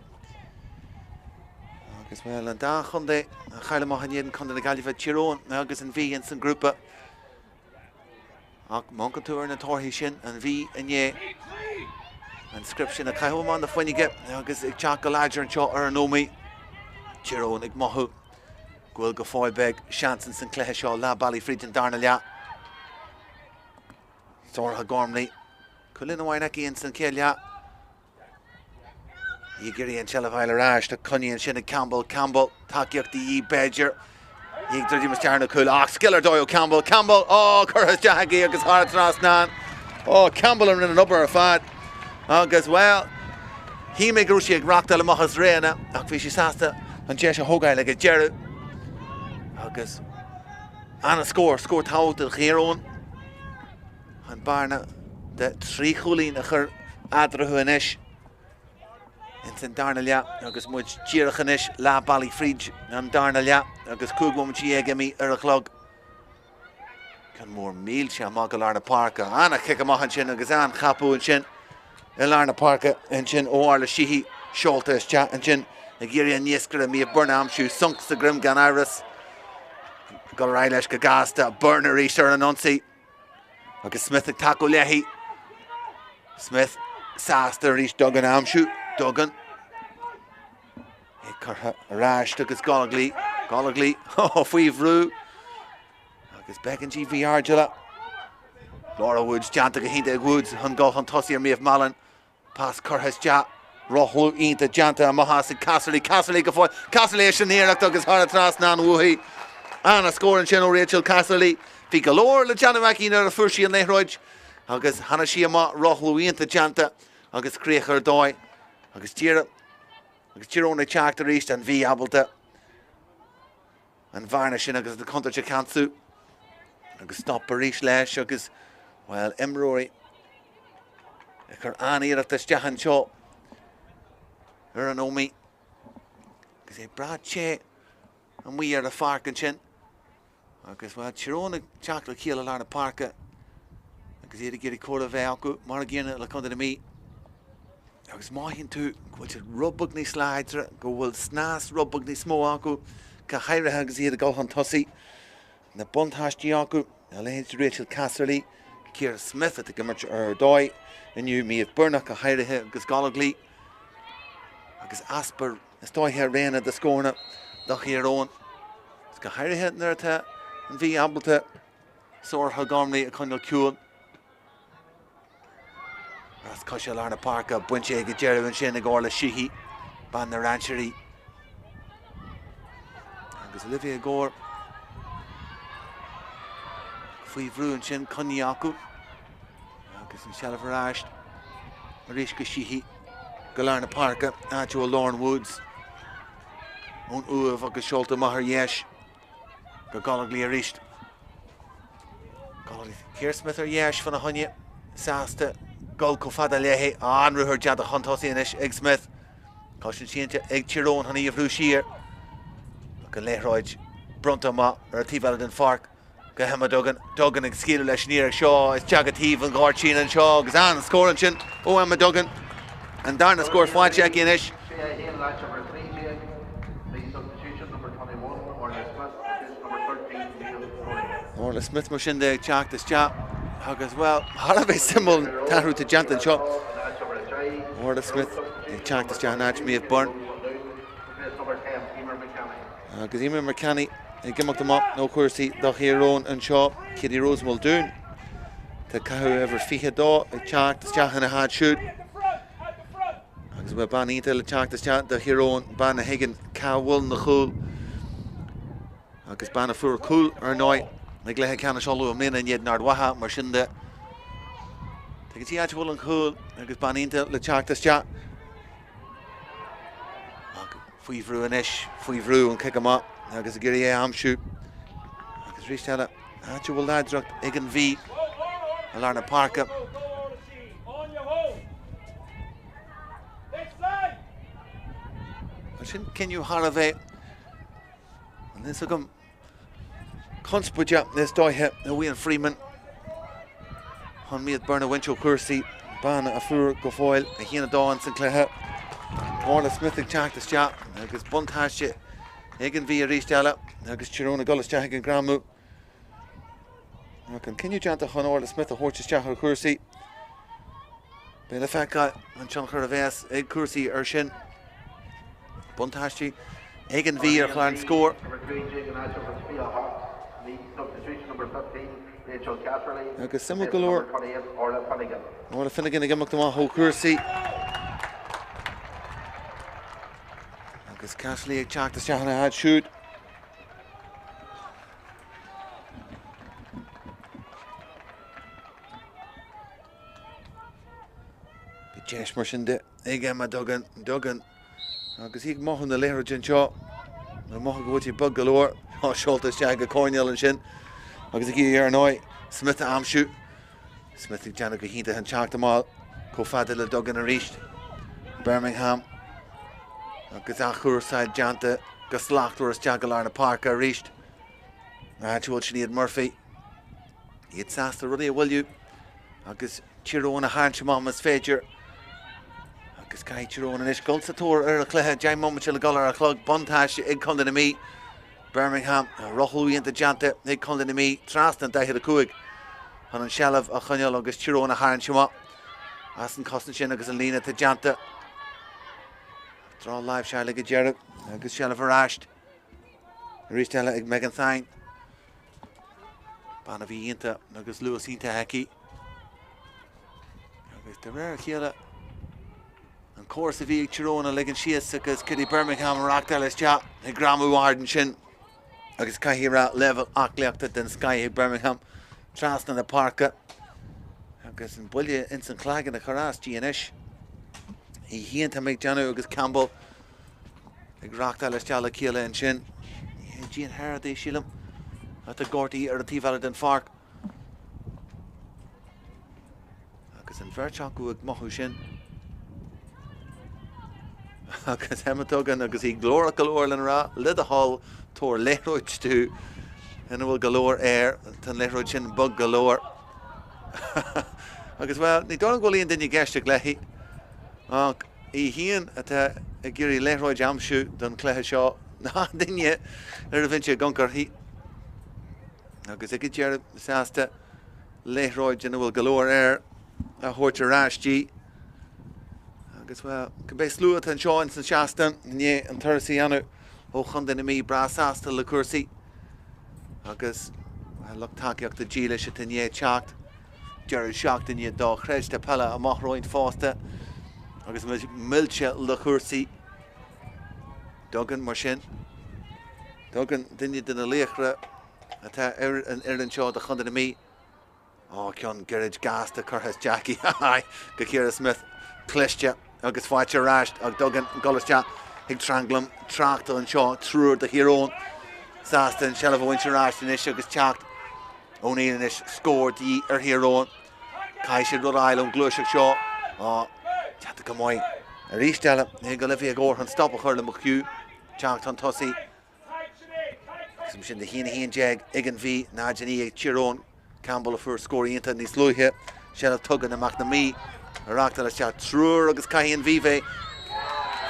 Agus bhuel an dá chontae a chaill amach in éadan Contae na Gaillimhe, Tír Eoghain agus an Mhí ins an grúpa. Ach má amharcann tú ar na torthaí sin, an Mhí i ndiaidh an script sin a chaitheamh amach na fuinneoige agus ag teacht go láidir anseo ar an Ómaigh. Tír Eoghain ag mothú go bhfuil go fóill beag seans ins an cluiche seo leath bealaigh fríd an darna leath. Sorcha Gormley, cúilín amháin aici ins an chéad leath. Í ag iarraidh an tseilbh a fháil ar ais, tá coinnithe ansin ag Campbell, Campbell, tacaíocht de dhíth b'fhéidir. Í ag druidim isteach ar na cúil ach scil ar dóigh ó Campbell, Campbell, ó, curtha isteach aici agus thar an trasnán. Ó, Campbell a rinne an obair ar fad agus, bhuel, shíl mé go raibh sí ag reachtáil amach as Réanna ach bhí sí sásta an deis a thógáil ag an deireadh. Agus an-scór, scór tábhachtach do Thír Eoghain. An bearna de thrí chúilín a chur eadarthu anois ins an darna leath agus muid díreach anois leath bealaigh fríd an darna leath agus 15 bhomaite imithe ar an chlog. Ceann mór millte amach go lár na páirce. An-chic amach ansin agus an-chapú ansin i lár na páirce ansin ó Orla Sheehy seolta isteach ansin ag iarraidh an iascaire Méabh Byrne a aimsiú. Sonc sa droim gan amhras. Dul ar aghaidh leis go gasta. Byrne arís ar an ionsaí. Agus Smith ag tacú léi. Smith sásta arís Duggan a aimsiú. Duggan. É curtha ar ais agus Gollogly. Gollogly faoi bhrú. Agus beagán de mhí-airdeallach. Laura Woods déanta go hiontach ag Woods chun dul chun tosaigh ar Méabh Mallon. Pas curtha isteach. Rothlú iontach déanta amach as ag Casserly. Casserly go fóill. Casserly leis an iarracht agus thar an trasnán uaithi. An-scór ansin ó Rachel Casserly. Bhí go leor le déanamh aici nuair a fuair sí an liathróid agus tháinig sí amach. Rothlú iontach déanta agus críoch ar dóigh. Agus Tír agus Tír Eoghain ag teacht arís an Mhí ábalta an bhearna sin agus an chontúirt a cheansú agus stop arís leis agus, bhuel, imreoirí ag cur an-iarracht isteach anseo ar an Ómaigh agus é breá te amuigh ar an pháirc ansin. Agus, bhuel, Tír Eoghain ag teacht le chéile i lár na páirce agus iad ag iarraidh comhrá a bheith acu mar an gcéanna le Contae na Mí. Agus mothaíonn tú go bhfuil siad rud beag níos láidre, go bhfuil snas rud beag níos mó acu, go háirithe agus iad ag dul chun tosaigh. Na buntáistí acu, a leithéid de Rachel Casserly, Ciara Smith atá ag imirt ar dóigh inniu, Méabh Byrne ach go háirithe agus Gollogly agus easpa Is dóiche Réanna de scóranna do Thír Eoghain, is go háirithe nuair atá an Mhí ábalta Sorcha Gormley a choinneáil ciúin. Rás coise i lár na páirce, bainte ag an deireadh ansin ag Orla Sheehy, bean na Rainsearaí. Agus Olivia Gore faoi bhrú ansin, coinnithe acu. Agus an seilbh ar ais arís go Sheehy. Go lár na páirce, áit a bhfuil Lauren Woods ón Uaimh agus seolta amach ar dheis go Gollogly arís. Gollogly, Ciara Smith ar dheis fána choinne, sásta dul chomh fada léi. An ruathar déanta chun tosaigh anois ag Smith. Cosaint déanta ag Tír Eoghain chun í a bhrú siar. Ach an liathróid bronnta amach ar an taobh eile den pháirc. Go hEmma Duggan, Duggan ag scaoileadh leis an iarraidh seo isteach go taobh an ghairtín anseo agus an-scór ansin ó Emma Duggan. An darna scór faighte aici anois. Orla Smith mar sin de ag teacht isteach agus, bhuel, thar a bheith suimiúil an t-athrú atá déanta anseo. Orla Smith ag teacht isteach in áit Méabh Byrne. Agus Eimear McCanny ag imeacht amach ó chúrsaí do Thír Eoghain anseo, Katie Rose Muldoon. Tá caitheamh uimhir 22 ag teacht isteach ina háit siúd. Agus bhuel, bean iontach le teacht isteach do Thír Eoghain, bean a thuigeann cá bhfuil na cúil. Agus bean a fuair cúl ar ndóigh i gcluiche ceannais Uladh i mbliana in éadan Ard Mhacha, mar sin de. Tuigeann sí áit a bhfuil an cúl agus bean iontach le teacht isteach. Ach faoi bhrú anois, faoi bhrú an cic amach agus ag iarraidh é a aimsiú. Agus arís eile, áit a bhfuil láidreacht ag an Mhí i lár na páirce. Sin cinneadh thar a bheith an fhios agam. Conspóideach is dóiche ó Ian Freeman chun Méabh Byrne a bhaint ó chúrsaí, bean a fuair go fóill 1-2 ins an cluiche. Orla Smith ag teacht isteach agus buntáiste ag an Mhí arís eile agus Tír Eoghain ag dul isteach ag an greamú. Ach an cinneadh déanta chun Orla Smith a thabhairt isteach ar chúrsaí. Beidh le feiceáil an tionchar a bheas ag cúrsaí ar sin. Buntáistí. Ag an Mhí ar chlár an scóir. Agus suimiúil go leor, Orla Finnegan ag imeacht amach ó chúrsaí. Agus Casserly ag teacht isteach ina háit siúd. Bhí deis mar sin de ag Emma Duggan, Duggan agus í ag mothú na liathróide anseo. Ag mothú go bhfuil sí bog go leor. Tá seolta isteach go coirnéal ansin agus ag iarraidh ar ndóigh Smith a aimsiú. Smith ag déanamh go hiontach an teacht amach chomh fada le Duggan arís. Birmingham agus athchúrsáil déanta go slachtmhar isteach go lár na páirce arís. Áit a bhfuil Sinéad Murphy. Iad sásta rudaí a mhoilliú agus Tír Eoghain a tharraingt amach más féidir. Agus caithfidh Tír Eoghain anois dul sa tóir ar an chluiche. 10 mbomaite le dul ar an chlog. Buntáiste ag Contae na Mí. Birmingham, rothlú iontach déanta ag Contae na Mí trasna an 45 chun an seilbh a choinneáil agus Tír Eoghain a tharraingt amach as an chosaint sin agus an líne atá déanta. Drochláimhseáil ag an deireadh agus seilbh ar ais arís eile ag Megan Thynne. Bean a bhí iontach agus luas iontach aici. Agus de réir a chéile, an córas a bhí ag Tír Eoghain a ligean síos agus Kitty Birmingham a reachtáil isteach ag greamú ard ansin agus caithfidh a rá leibhéal aclaíochta den scoith ag Birmingham trasna na páirce agus an buille ins an chlaigeann a chur as di anois. Í féin tá mé ag déanamh agus Campbell Ag reachtáil isteach le chéile ansin. Jean Herrod é, sílim, atá gortaithe ar an taobh eile den pháirc. Agus an bheirt acu ag mothú sin. Agus Emma Duggan agus í glórach go leor lena rá, le do thoil, tabhair liathróid domh ina bhfuil go leor air, tá an liathróid sin bog go leor. Agus, bhuel, ní dóigh liom go bhfuil aon duine ag éisteacht léi, ach Í féin atá ag iarraidh liathróid a aimsiú don chluiche seo ná duine ar an bhinse ag amharc uirthi agus ag an deireadh sásta liathróid ina bhfuil go leor air a thabhairt ar ais di. Agus, bhuel, cibé slua atá anseo ins an seastán i ndiaidh an turas a dhéanamh ó Chontae na Mí breá sásta le cúrsaí agus, bhuel, lucht tacaíochta dílis atá i ndiaidh teacht. Deireadh seachtaine dochreidte peile amach romhainn fosta agus muid millte le cúrsaí. Duggan mar sin. Duggan, duine de na laochra atá ar an fhoireann seo do Chontae na Mí. Ó, ceann gairid gasta curtha isteach aici go Ciara Smith. Cliste agus faighte ar ais ag Duggan ag dul isteach chuig tranglam tráchta anseo, triúr de Thír Eoghain sásta an tseilbh a bhaint ar ais anois agus teacht O'Neill anois, scór de dhíth ar Thír Eoghain. Caithfidh siad rud a fháil ón ghluaiseacht seo. Á, déanta go maith. Arís eile, ag Olivia Gore chun stop a chur le McHugh. Teacht chun tosaigh. Agus mar sin de 1-11 ag an Mhí, 0-9 ag Tír Eoghain. Campbell a fuair scór iontach níos luaithe. Seilbh tugtha ag McNamee. A reachtáil isteach triúr agus caithfidh an Mhí bheith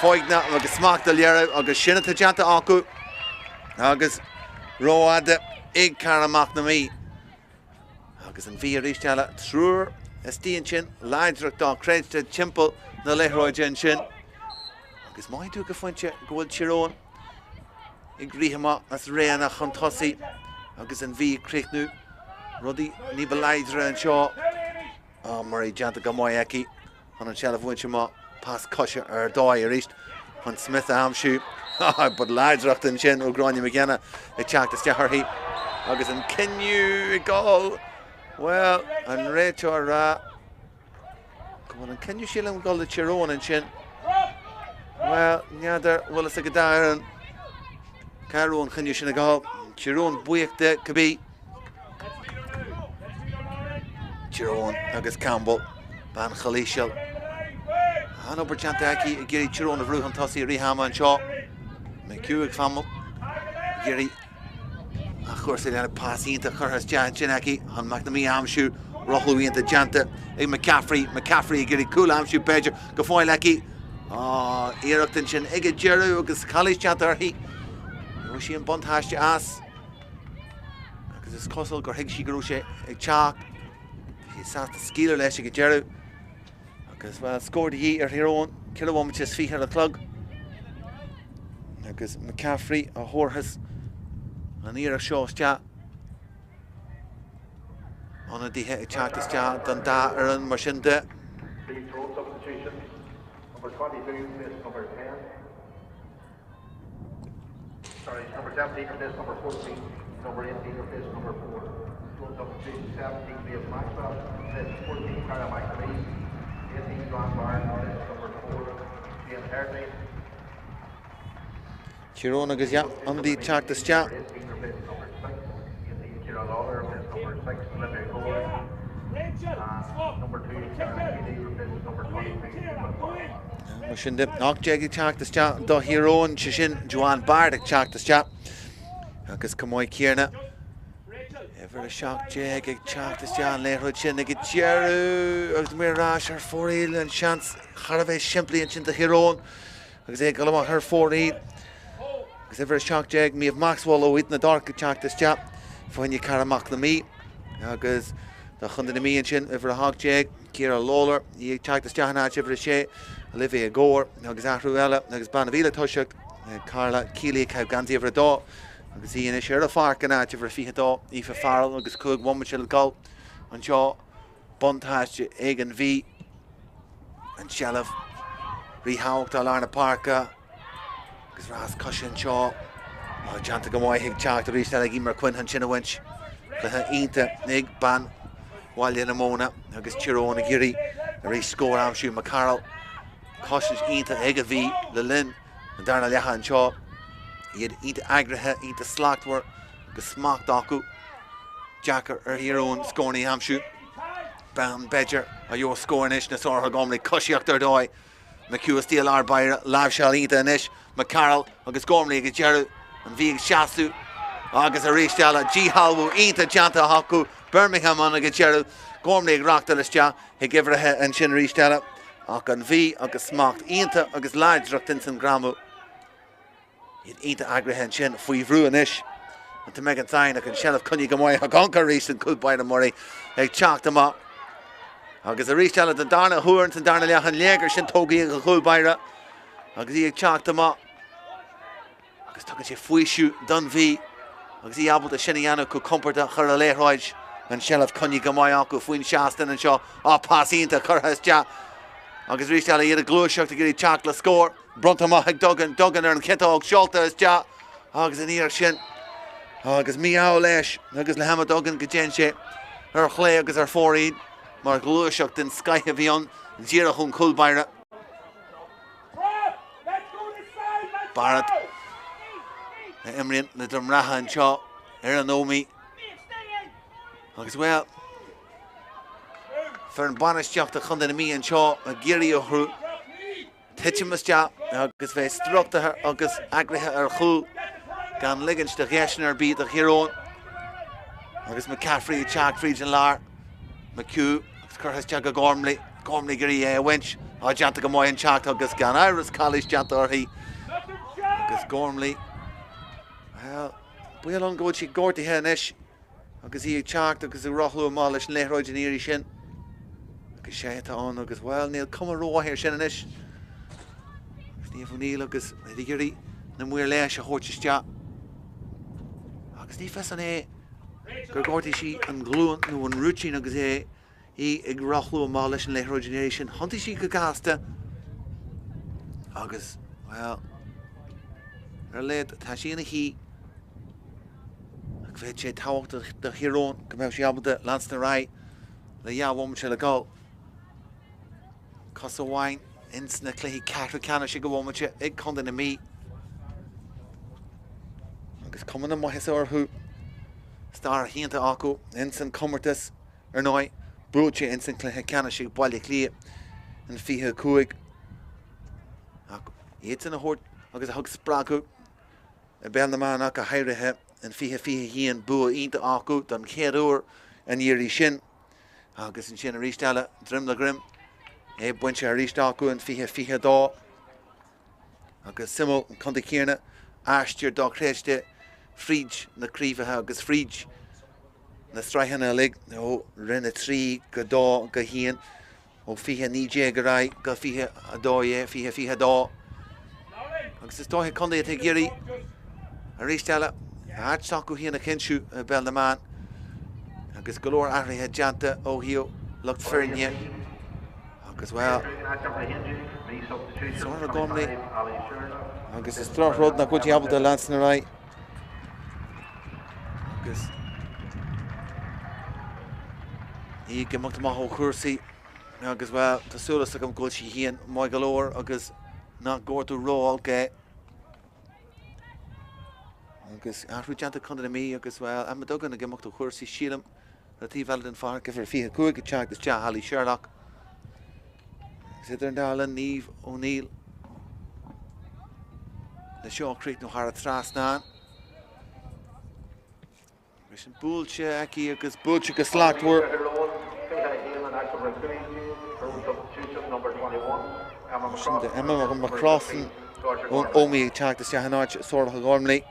foighneach agus smacht a léiriú agus sin atá déanta acu. Agus rófhada ag Cara McNamee. Agus an Mhí arís eile, triúr istigh ansin, láidreacht dochreidte timpeall na liathróide ansin. Agus maith tú go phointe go bhfuil Tír Eoghain ag rith amach as réanna chun tosaigh agus an Mhí ag críochnú rudaí ní ba láidre anseo. Á, Murray déanta go maith aici. Chun an tseilbh a bhaint amach, pas coise ar dóigh arís chun Smith a aimsiú. But láidreacht ansin ó Gráinne McKenna ag teacht isteach uirthi agus an cinneadh ag dul, bhuel, an réiteoir ag rá go bhfuil an cinneadh sílim ag dul le Tír Eoghain ansin. Bhuel, n'fheadar, bhfuil fhios ag an dá fhoireann cá raibh an cinneadh sin ag dul. Tír Eoghain buíoch de, cibé. Tír Eoghain agus Campbell, bean Chill Íseal. An-obair déanta aici ag iarraidh Tír Eoghain a bhrú chun tosaigh i rith ama anseo. McHugh ag fanacht ag iarraidh athchúrsa a dhéanamh pas iontach curtha isteach ansin aici chun McNamee a aimsiú. Rothlú iontach déanta ag McCaffrey. McCaffrey ag iarraidh cúl a aimsiú b'fhéidir go fóill aici. Iarracht ansin ag an deireadh agus calaois déanta uirthi. Bhain sí an buntáiste as. Agus is cosúil gur thuig sí go raibh sé ag teacht. Bhí sí sásta scaoileadh leis ag an deireadh. Agus, bhuel, scór de dhíth ar Thír Eoghain, 4 bhomaite is 20 ar an chlog. Agus McCaffrey a thabharfas an iarracht seo isteach. Ionadaithe ag teacht isteach don dá fhoireann mar sin de. Tír Eoghain agus ionadaí ag teacht isteach. Mar sin de, 18 ag teacht isteach do Thír Eoghain, sé sin Joanne Barrett ag teacht isteach agus chomh maith céanna. Uimhir 17 ag teacht isteach an liathróid sin ag an deireadh agus muid ar ais ar fóraoil an seans thar a bheith simplí ansin do Thír Eoghain. Agus é ag dul amach ar fóraoil agus uimhir 17, Méabh Maxwell ó Éadan na dTorc ag teacht isteach fá choinne Cara McNamee agus do Chontae na Mí ansin, uimhir 18, Ciara Lawlor, í ag teacht isteach in áit uimhir 6, Olivia Gore agus athrú eile agus bean a bhí le toiseacht, Carla Keeley ag caitheamh geansaí uimhir 2 agus í anois ar an pháirc in áit uimhir 22, Aoife Farrell agus 5 bhomaite le dul anseo. Buntáiste ag an Mhí, an tseilbh ríthábhachtach i lár na páirce agus rás coise anseo. Déanta go maith ag teacht arís eile ag Emer Quinn ansin a bhaint. Cluiche iontach ag bean Bhaile na Móna agus Tír Eoghain ag iarraidh arís scór a aimsiú. McCarroll, cosaint iontach ag an Mhí le linn an darna leatha anseo. Iad iontach eagraithe, iontach slachtmhar agus smacht acu. Deacair ar Thír Eoghain scóranna a aimsiú. Bean, b'fhéidir, a gheobhas scór anois na sáruithe Gormley. Coisíocht ar dóigh. McHugh istigh i lár báire. Láimhseáil iontach anois. McCarroll agus Gormley ag an deireadh. An Mhí ag seasamh agus arís eile díshealbhú iontach déanta acu. Birmingham ann ag an deireadh. Gormley ag reáchtáil isteach chuig uimhrithe ansin arís eile. Ach an Mhí agus smacht iontach agus láidreacht ins an ngreamú. Iad iontach eagraithe ansin, faoi bhrú anois. An t-am ag an tSain ach an tseilbh coinnithe go maith ag Onca arís an cúl báire Murray ag teacht amach. Agus arís eile den darna huair ins an darna leath an léigear sin tógtha ag an chúl báire agus í ag teacht amach. Agus tugann sé faoiseamh don Mhí agus í ábalta sin a dhéanamh chomh compordach chur a liathróid an tseilbh coinnithe go maith acu faoin seastán anseo. Á pas iontach curtha isteach agus arís eile iad ag gluaiseacht ag iarraidh teacht le scór. Bronnta amach ag Duggan, Duggan ar an chiotóg, seolta isteach agus an iarracht sin agus mí-ádh leis agus le hEmma Duggan go dtéann sé ar chlé agus ar fóraoil mar ghluaiseacht den scoith a bhí ann díreach ón chúl báire. Barrett a imríonn le droim reatha anseo ar an Ómaigh agus bhuel foireann bainistíochta Chontae na Mí anseo ag iarraidh orthu titim isteach agus bheith struchtúrtha agus eagraithe ar chúl gan ligint do dheiseanna ar bith do Thír Eoghain. Agus McCaffrey ag teacht fríd an lár. McHugh agus curtha isteach go Gormley. Gormley ag iarraidh é a bhaint. Á déanta go maith an teacht agus gan amhras calaois déanta uirthi. Agus Gormley, bhuel, baol ann go bhfuil sí gortaithe anois. Agus í ag teacht agus ag rothlú amach leis an liathróid an iarraidh sin. Agus sé atá ann agus, bhuel, níl cuma rómhaith air sin anois. Agus Niamh O'Neill agus iad ag iarraidh na maoir leighis a thabhairt isteach. Agus ní fios an é gur ghortaigh sí an ghlúin nó an rúitín agus é í ag rothlú amach leis an liathróid an iarraidh sin. Thiontaigh sí go gasta agus, bhuel, ar a laghad tá sí ina shuí. Ach bheadh sé tábhachtach do Thír Eoghain go mbeadh sí ábalta leanstan ar aghaidh le dhá bhomaite le dhul. Cos amháin ins na cluichí ceathrú ceannais ag an bhomaite ag Contae na Mí. Agus cuma na maitheasa orthu, stair iontach acu ins an comórtas. Ar ndóigh, buaite ins an cluiche ceannais ag Baile Átha Cliath in 25 ach iadsan a thabhairt agus a thug spreagadh i bpeil na mban ach go háirithe in 2021, bua iontach acu don chéad uair an iarraidh sin agus ansin arís eile droim le droim é bainte arís acu in 2022. Agus suimiúil, an contae céanna, aistear dochreidte fríd na craobhacha agus fríd na sraitheanna uilig ó Roinn 3 go 2 go 1, ó 2019 ar aghaidh go 22, 2022. Agus is dóiche contae atá ag iarraidh arís eile áit s'acu féin a chinntiú i bPeil na mBan agus go leor athruithe déanta ó thaobh lucht foirne agus, bhuel, Sorcha Gormley agus is drochrud nach bhfuil sí ábalta leanstan ar aghaidh agus í ag imeacht amach ó chúrsaí. Agus, bhuel, tá súil agam go bhfuil sí féin maith go leor agus nach gortú ró-olc é. Agus athrú déanta ag Contae na Mí agus, bhuel, Emma Duggan ag imeacht ó chúrsaí, sílim, ar an taobh eile den pháirc, uimhir 25 ag teacht isteach, Holly Sherlock. Agus idir an dá linn, Niamh O'Neill le seo a chríochnú thar an trasnán. Bhí sin buailte aici agus buailte go slachtmhar. Sin de Emma McCrossan ón Ómaigh ag teacht isteach in áit Sorcha Gormley.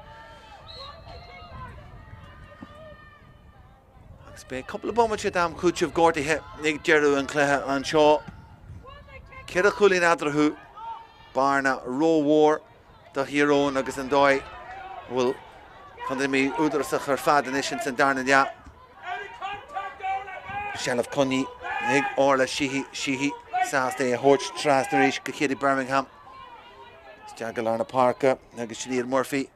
Agus beidh cúpla bomaite d'am cúitimh gortaithe ag deireadh an chluiche anseo. Ceithre chúilín eatarthu, bearna rómhór. do Thír Eoghain agus an dóigh a bhfuil Contae na Mí údarásach ar fad anois ins an darna leath. Seilbh coinnithe ag Orla Sheehy, Sheehy sásta é a thabhairt trasna arís go Katie Bermingham. Isteach go lár na páirce agus Sinéad Murphy.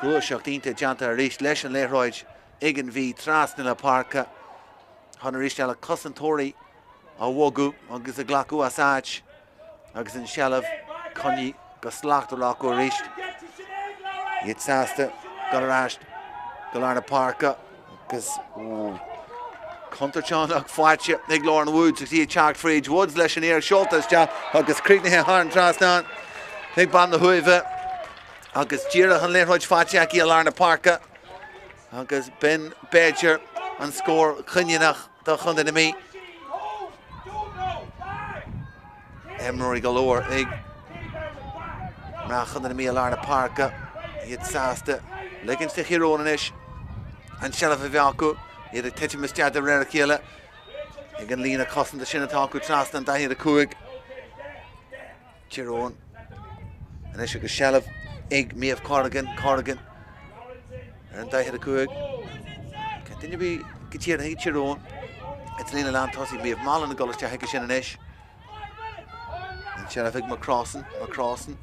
Gluaiseacht iontach déanta arís leis an liathróid ag an Mhí trasna na páirce chun arís eile cosantóirí a bhogadh agus a ghlacadh as áit. Agus an seilbh coinnithe go slachtmhar acu arís. Iad sásta dul ar ais go lár na páirce agus contúirt ann ach faighte ag Lauren Woods agus í ag teacht fríd. Woods leis an iarracht seolta isteach agus críochnaithe thar an trasnán ag bean na hUaimhe agus díreach an liathróid faighte aici i lár na páirce agus b'in b'fhéidir an scór cinniúnach do Chontae na Mí. Imreoirí go leor ag mná Chontae na Mí i lár na páirce. Iad sásta ligint do Thír Eoghain anois an tseilbh a bheith acu. Iad ag titim isteach de réir a chéile ag an líne cosanta sin atá acu trasna an 45. Tír Eoghain anois agus seilbh ag Méabh Corrigan, Corrigan ar an 45. Gan duine ar bith go díreach ag Tír Eoghain. Ins an líne lántosaigh Méabh Mallon ag dul isteach chuige sin anois. An tseilbh ag McCrossan, McCrossan.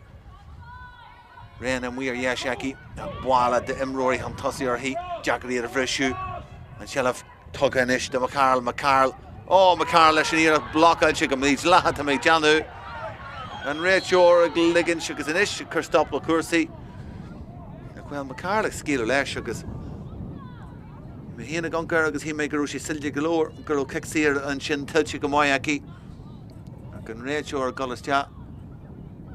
Rian amuigh ar dheis aici, bualadh d'imreoirí chun tosaigh uirthi, deacair iad a bhriseadh. An tseilbh tugtha anois do McCarroll, McCarroll, oh McCarroll leis an iarracht blocáilte go mídhleathach tá mé ag déanamh. An réiteoir ag ligint agus anois ag cur stop le cúrsaí. Bhuel, McCarroll ag scaoileadh leis agus mé féin ag amharc air agus shíl mé go raibh sé soiléir go leor go raibh cic saor ansin tuillte go maith aici. Ach an réiteoir ag dul isteach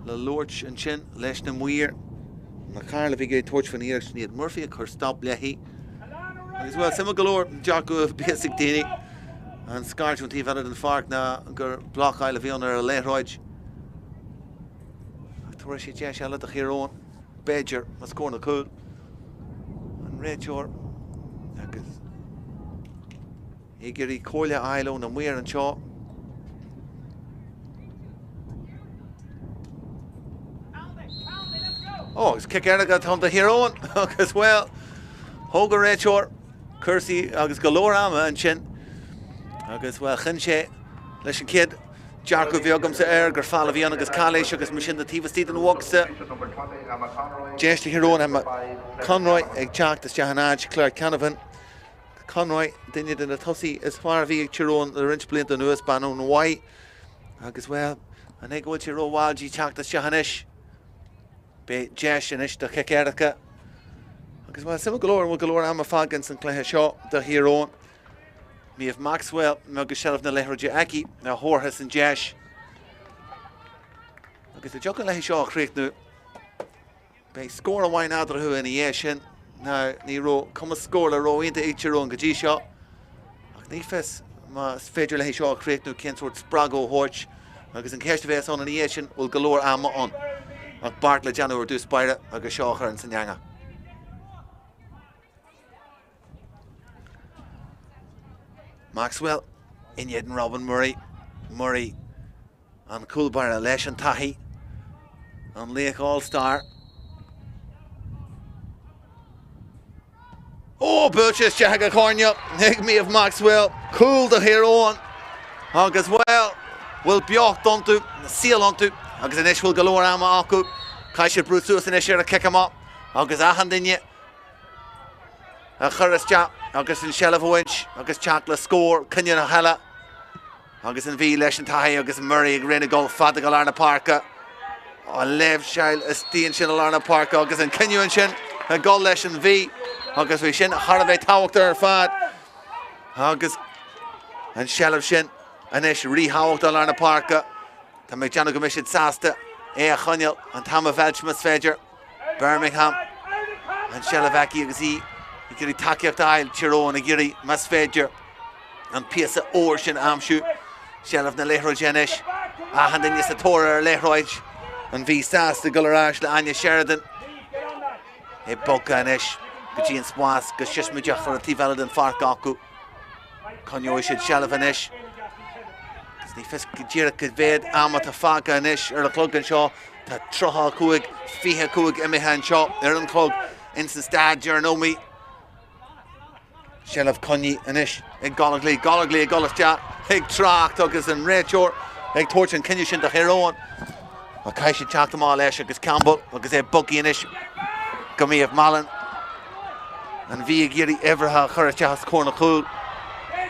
le labhairt ansin leis na maoir. McCarroll a bhí ag iarraidh tabhairt faoin iarracht Sinéad Murphy ag cur stop léi. Agus bhuel, suimiúil go leor, dearcadh a bhíos ag daoine, an scairt ón taobh eile den pháirc ná gur blocáil a bhí ann ar an liathróid. Ach tabharfaidh sé deis eile do Thír Eoghain, b'fhéidir, os comhair na cúl. An réiteoir agus ag iarraidh comhairle a fháil ó na maoir anseo. Ó, agus cic éirice atá ann do Thír Eoghain agus, bhuel, thóg an réiteoir cúrsaí agus go leor ama ansin agus, bhuel, chinn sé leis an chéad dearcadh a bhí agamsa air gur feall a bhí ann agus cailéis agus mar sin de taobh istigh den bhocsa. Deis do Thír Eoghain, Emma Conroy ag teacht isteach in áit Claire Canavan. Conroy, duine de na tosaithe is fearr a bhí ag Tír Eoghain le roinnt blianta anuas, bean ón Mhaigh agus, bhuel, an é go bhfuil sé rómhall di teacht isteach anois? Beidh deis anois do chic éirice. Agus, bhuel, suimiúil go leor, an bhfuil go leor ama fágtha ins an chluiche seo do Thír Eoghain. Méabh Maxwell agus seilbh na liathróide aici a thabharfas an deis. Agus dá dtiocfadh léi seo a chríochnú. Beidh scór amháin eadarthu ina dhiaidh sin. Now, ní raibh cumas scórála ró-iontach ag Tír Eoghain go dtí seo, ach ní fios más féidir léi seo a chríochnú cén sórt spreagadh a thabhairt agus an cheist a bheas ann ina dhiaidh sin, bhfuil go leor ama ann ach beart le déanamh ar dtús báire agus seo a chur ins an eangach. Maxwell in éadan Robin Murray. Murray An cúl báire leis an taithí. An laoch All Star. Ó, buailte isteach ag an choirnéal ag Méabh Maxwell. Cúl do Thír Eoghain. Agus, bhuel, bhfuil beocht iontu, saol iontu, agus anois bhfuil go leor ama acu. Caithfidh siad brú suas anois ar an cic amach agus achan duine a chur isteach agus an seilbh a bhaint agus teacht le scór cinniúnach eile. Agus an Mhí leis an taithí agus Murray ag rith ag dul fada go lár na páirce. An láimhseáil istigh ansin i lár na páirce agus an cinneadh ansin ag dul leis an Mhí agus bhí sin thar a bheith tábhachtach ar fad. Agus an seilbh sin anois ríthábhachtach i lár na páirce. Tá mé ag déanamh go mbeidh siad sásta é a choinneáil an t-am a mheilt más féidir. Birmingham, an tseilbh aici agus í ag iarraidh tacaíocht a fháil, Tír Eoghain ag iarraidh, más féidir, an píosa óir sin a aimsiú. Seilbh na liathróide anois. Achan duine sa tóir ar an liathróid. An Mhí sásta dul ar ais le Áine Sheridan. É bogtha anois go dtí an spás go siosmaideach ar an taobh eile den pháirc acu. Coinneoidh siad seilbh anois. Agus ní fios go díreach cá mhéad am atá fágtha anois ar an chlog anseo. Tá 35, 25 imithe anseo ar an chlog ins an staid ar an Ómaigh. Seilbh coinnithe anois ag Gallogly. Gallogly ag dul isteach ag trácht agus an réiteoir ag tabhairt an cinneadh sin do Thír Eoghain. Ach caithfidh siad teacht amach leis agus Campbell agus é bogtha anois go Méabh Mallon. An Mhí ag iarraidh uimhreacha a chur isteach os comhair na chúl.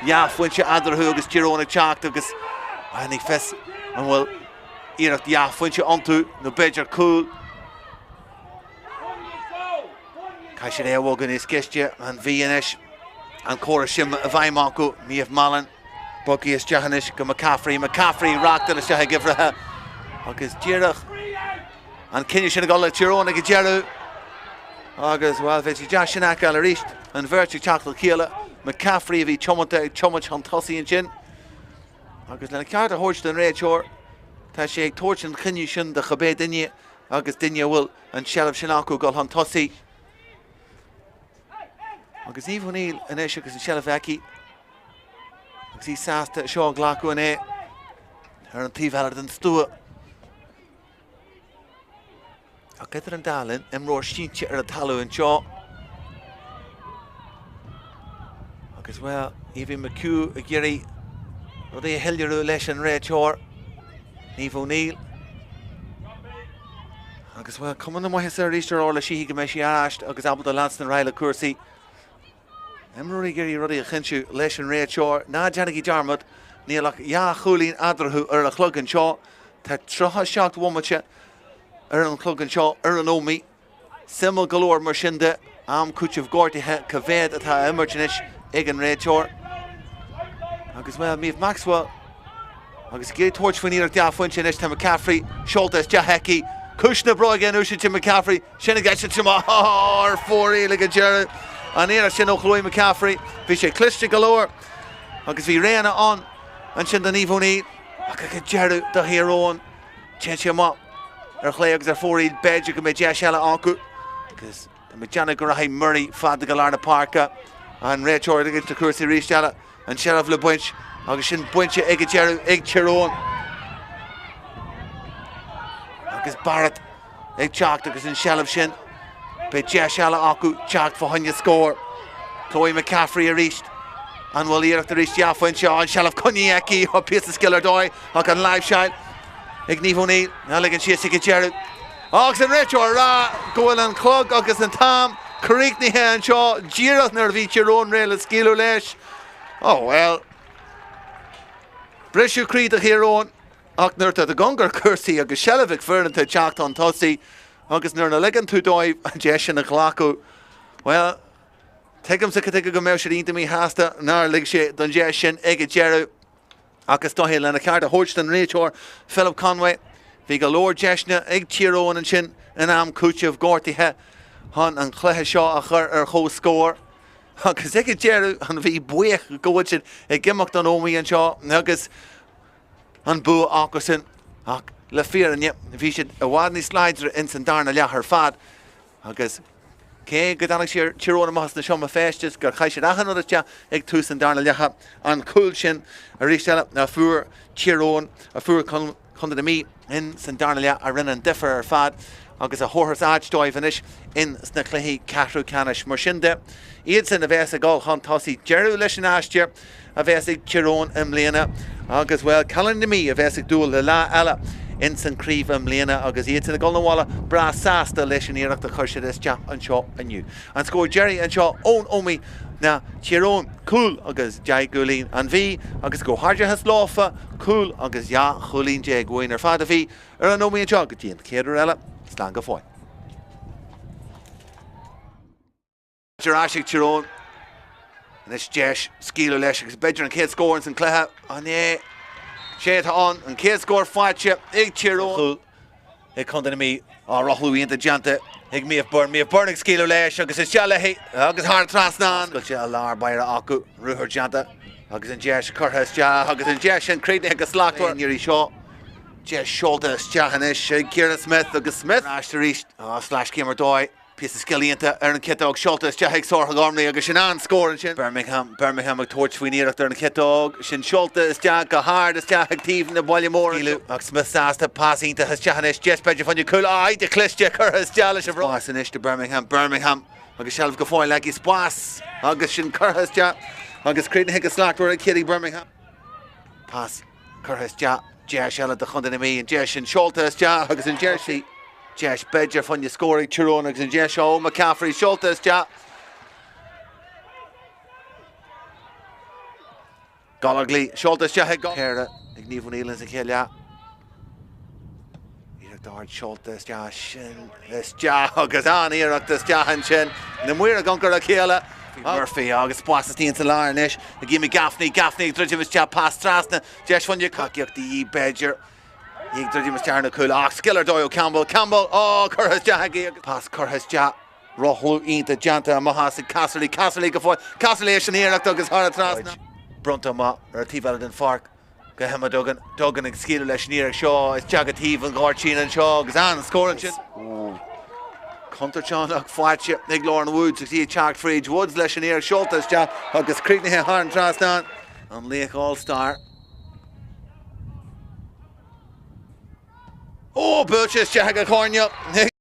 Dhá phointe eadarthu agus Tír Eoghain ag teacht agus ní fios an bhfuil iarracht dhá phointe iontu nó b'fhéidir cúl. Caithfidh siad é a bhogadh níos gaiste, an Mhí anois. An córas sin i bhfeidhm acu, Méabh Mallon. Bogtha isteach anois go McCaffrey. McCaffrey reáchtáil isteach ag uimhreacha agus díreach an cinneadh sin ag dul le Tír Eoghain ag an deireadh. Agus, bhuel, bhí sé deas sin a fheiceáil arís, an bheirt ag teacht le chéile. McCaffrey a bhí tiomanta ag tiomáint chun tosaigh ansin. Agus lena ceart a thabhairt don réiteoir, tá sé ag tabhairt an chinnidh sin do chibé duine agus duine a bhfuil an tseilbh sin acu dul chun tosaigh. Agus Eve O'Neill anois agus an tseilbh aici agus í sásta seo a ghlacadh an é ar an taobh eile den stua. Ach idir an dá linn, imreoir sínte ar an talamh anseo. Agus, bhuel, Evie McHugh ag iarraidh rudaí a shoiléiriú leis an réiteoir, Niamh O'Neill. Agus, bhuel, cuma na maitheasa arís ar Orla Sheehy go mbeidh sí ar ais agus ábalta leanstan ar aghaidh le cúrsaí. Imreoirí ag iarraidh rudaí a chinntiú leis an réiteoir. Ná déanaigí dearmad, níl ach dhá chúilín eadarthu ar an chlog anseo. Tá 37 bhomaite ar an chlog anseo ar an Ómaigh. Suimiúil go leor mar sin de, am cúitimh gortaithe, cá mhéad atá á imirt anois ag an réiteoir. Agus, bhuel, Méabh Maxwell Agus ag iarraidh tabhairt faoin iarracht dhá phointe anois tá McCaffrey seolta isteach aici. Cúis na bróige in úsáid McCaffrey. Sin ag eitilt amach ar fóraoil ag an deireadh. An iarracht sin ó Chloe McCaffrey. Bhí sé cliste go leor agus bhí roghanna ann ansin do Niamh O'Neill. Ach ag an deireadh do Thír Eoghain, téann sé amach ar chlé agus ar fóraoil. B'fhéidir go mbeidh deis eile acu. Agus tá mé ag déanamh go rachaidh Murray fada go lár na páirce. An réiteoir ag na cúrsaí arís eile. An tseilbh le baint agus sin bainte ag an deireadh ag Tír Eoghain. Agus Barrett ag teacht agus an tseilbh sin. Beidh deis eile acu teacht fá choinne scór. Chloe McCaffrey arís. An bhfuil iarracht arís dhá phointe an tseilbh coinnithe aici ó píosa scil ar dóigh ach an láimhseáil ag Niamh O'Neill. Á ligean síos ag an deireadh. Agus an réiteoir ag rá go bhfuil an clog agus an t-am críochnaithe anseo díreach nuair a bhí Tír Eoghain réidh le scaoileadh leis. Oh well. Briseadh croí do Thír Eoghain ach nuair atá tú i gcóngar cúrsaí agus seilbh ag foireann atá ag teacht chun tosaigh agus nuair a ligeann tú dóibh an deis sin a ghlacadh, bhuel, tuigimse cad chuige go mbeadh siad iontach míshásta nár lig sé don deis sin ag an deireadh. Ach is dóiche lena cheart a thabhairt don réiteoir Philip Conway, bhí go leor deiseanna ag Tír Eoghain ansin in am cúitimh gortaithe chun an cluiche seo a chur ar chomhscór. Agus ag an deireadh, an Mhí buíoch go bhfuil siad ag imeacht ón Ómaigh anseo agus an bua acusan. Ach le fírinne, bhí siad i bhfad níos láidre ins an darna leath ar fad. Agus cé go dtáinig Tír Eoghain amach as na seomra feistis gur chaith siad achan rud isteach ag tús an darna leatha, an cúl sin arís eile a fuair Tír Eoghain, a fuair. Chontae na Mí in san darna leath a rinne an difear ar fad agus a thabharfas áit dóibh anois in sna cluichí ceathrú ceannais. Mar sin de, iadsan a bheas ag dul chun tosaigh, deireadh leis an aistear a bheas ag Tír Eoghain i mbliana agus, bhuel, Cailíní na Mí a bheas ag dúil le lá eile in san craobh i mbliana agus iadsan ag dul 'na bhaile breá sásta leis an iarracht a chuir siad isteach anseo inniu. An scór deiridh anseo ón Ómaigh ná Tír Eoghain, cúl agus 10 gcúilín, An Mhí agus comhghairdeachas leofa, cúl agus 12 chúilín uainn ar fad a bhí ar an Ómaigh anseo go dtí an chéad uair eile. Slán go fóill. Ar ais ag Tír Eoghain. Anois deis scaoileadh leis agus b'fhéidir an chéad scór ins an cluiche. An é? Sé atá ann, an chéad scór faighte ag Tír Eoghain. Ag Contae na Mí. Á, rothlú iontach déanta ag Méabh Byrne. Méabh Byrne ag scaoileadh leis agus isteach léi agus thar an trasnán. Oscailte i lár báire acu. Ruathar déanta agus an deis curtha isteach agus an deis sin críochnaithe go slachtmhar. An iarraidh seo, deis seolta isteach anois ag Ciara Smyth agus Smyth ar ais arís. Á, sleaschéim ar dóigh. Píosa scil iontach ar an chiotóg, seolta isteach ag Sorcha Gormley agus sin an-scór ansin. Bermingham, Bermingham ag tabhairt faoin iarracht ar an chiotóg, sin seolta isteach go hard isteach ag taobh na Baile Mór. Scaoileadh ach Smyth sásta, pas iontach isteach anois, deis b'fhéidir fá choinne cúl, á, iontach cliste curtha isteach leis an bhfro. Spás anois do Bermingham, Bermingham agus seilbh go fóill aici, spás agus sin curtha isteach agus críochnaithe go slachtmhar ag Katie Bermingham. Pas curtha isteach, deis eile do Chontae na Mí, an deis sin seolta isteach agus an deis sí. Deis b'fhéidir fá choinne scór ag Tír Eoghain agus an deis seo ó McCaffrey seolta isteach. Gallogly seolta isteach ag péire ag Niamh O'Neill sa chéad leath. Iarracht ard seolta isteach sin isteach agus an-iarracht isteach ansin. Na maoir ag ioncar a chéile. Murphy agus spás istigh sa lár anois ag Amy Gaffney. Gaffney ag druidim isteach pas trasna. Deis fá choinne tacaíocht de dhíth b'fhéidir. Í ag druidim isteach ar na cúil ach scil ar dóigh ó Campbell. Campbell! Ó, curtha isteach aici agus pas curtha isteach. Rothlú iontach déanta amach as ag Casserly. Casserly go fóill. Casserly leis an iarracht agus thar an trasnán. Bronnta amach ar an taobh eile den pháirc go hEmma Duggan. Duggan ag scaoileadh leis an iarracht seo isteach go taobh an ghairtín anseo agus an-scór ansin. Contúirt ann ach faighte ag Lauren Woods agus í ag teacht fríd. Woods leis an iarracht seolta isteach agus críochnaithe thar an trasnán. An laoch All-Star. Ó, buailte isteach ag an choirnéal.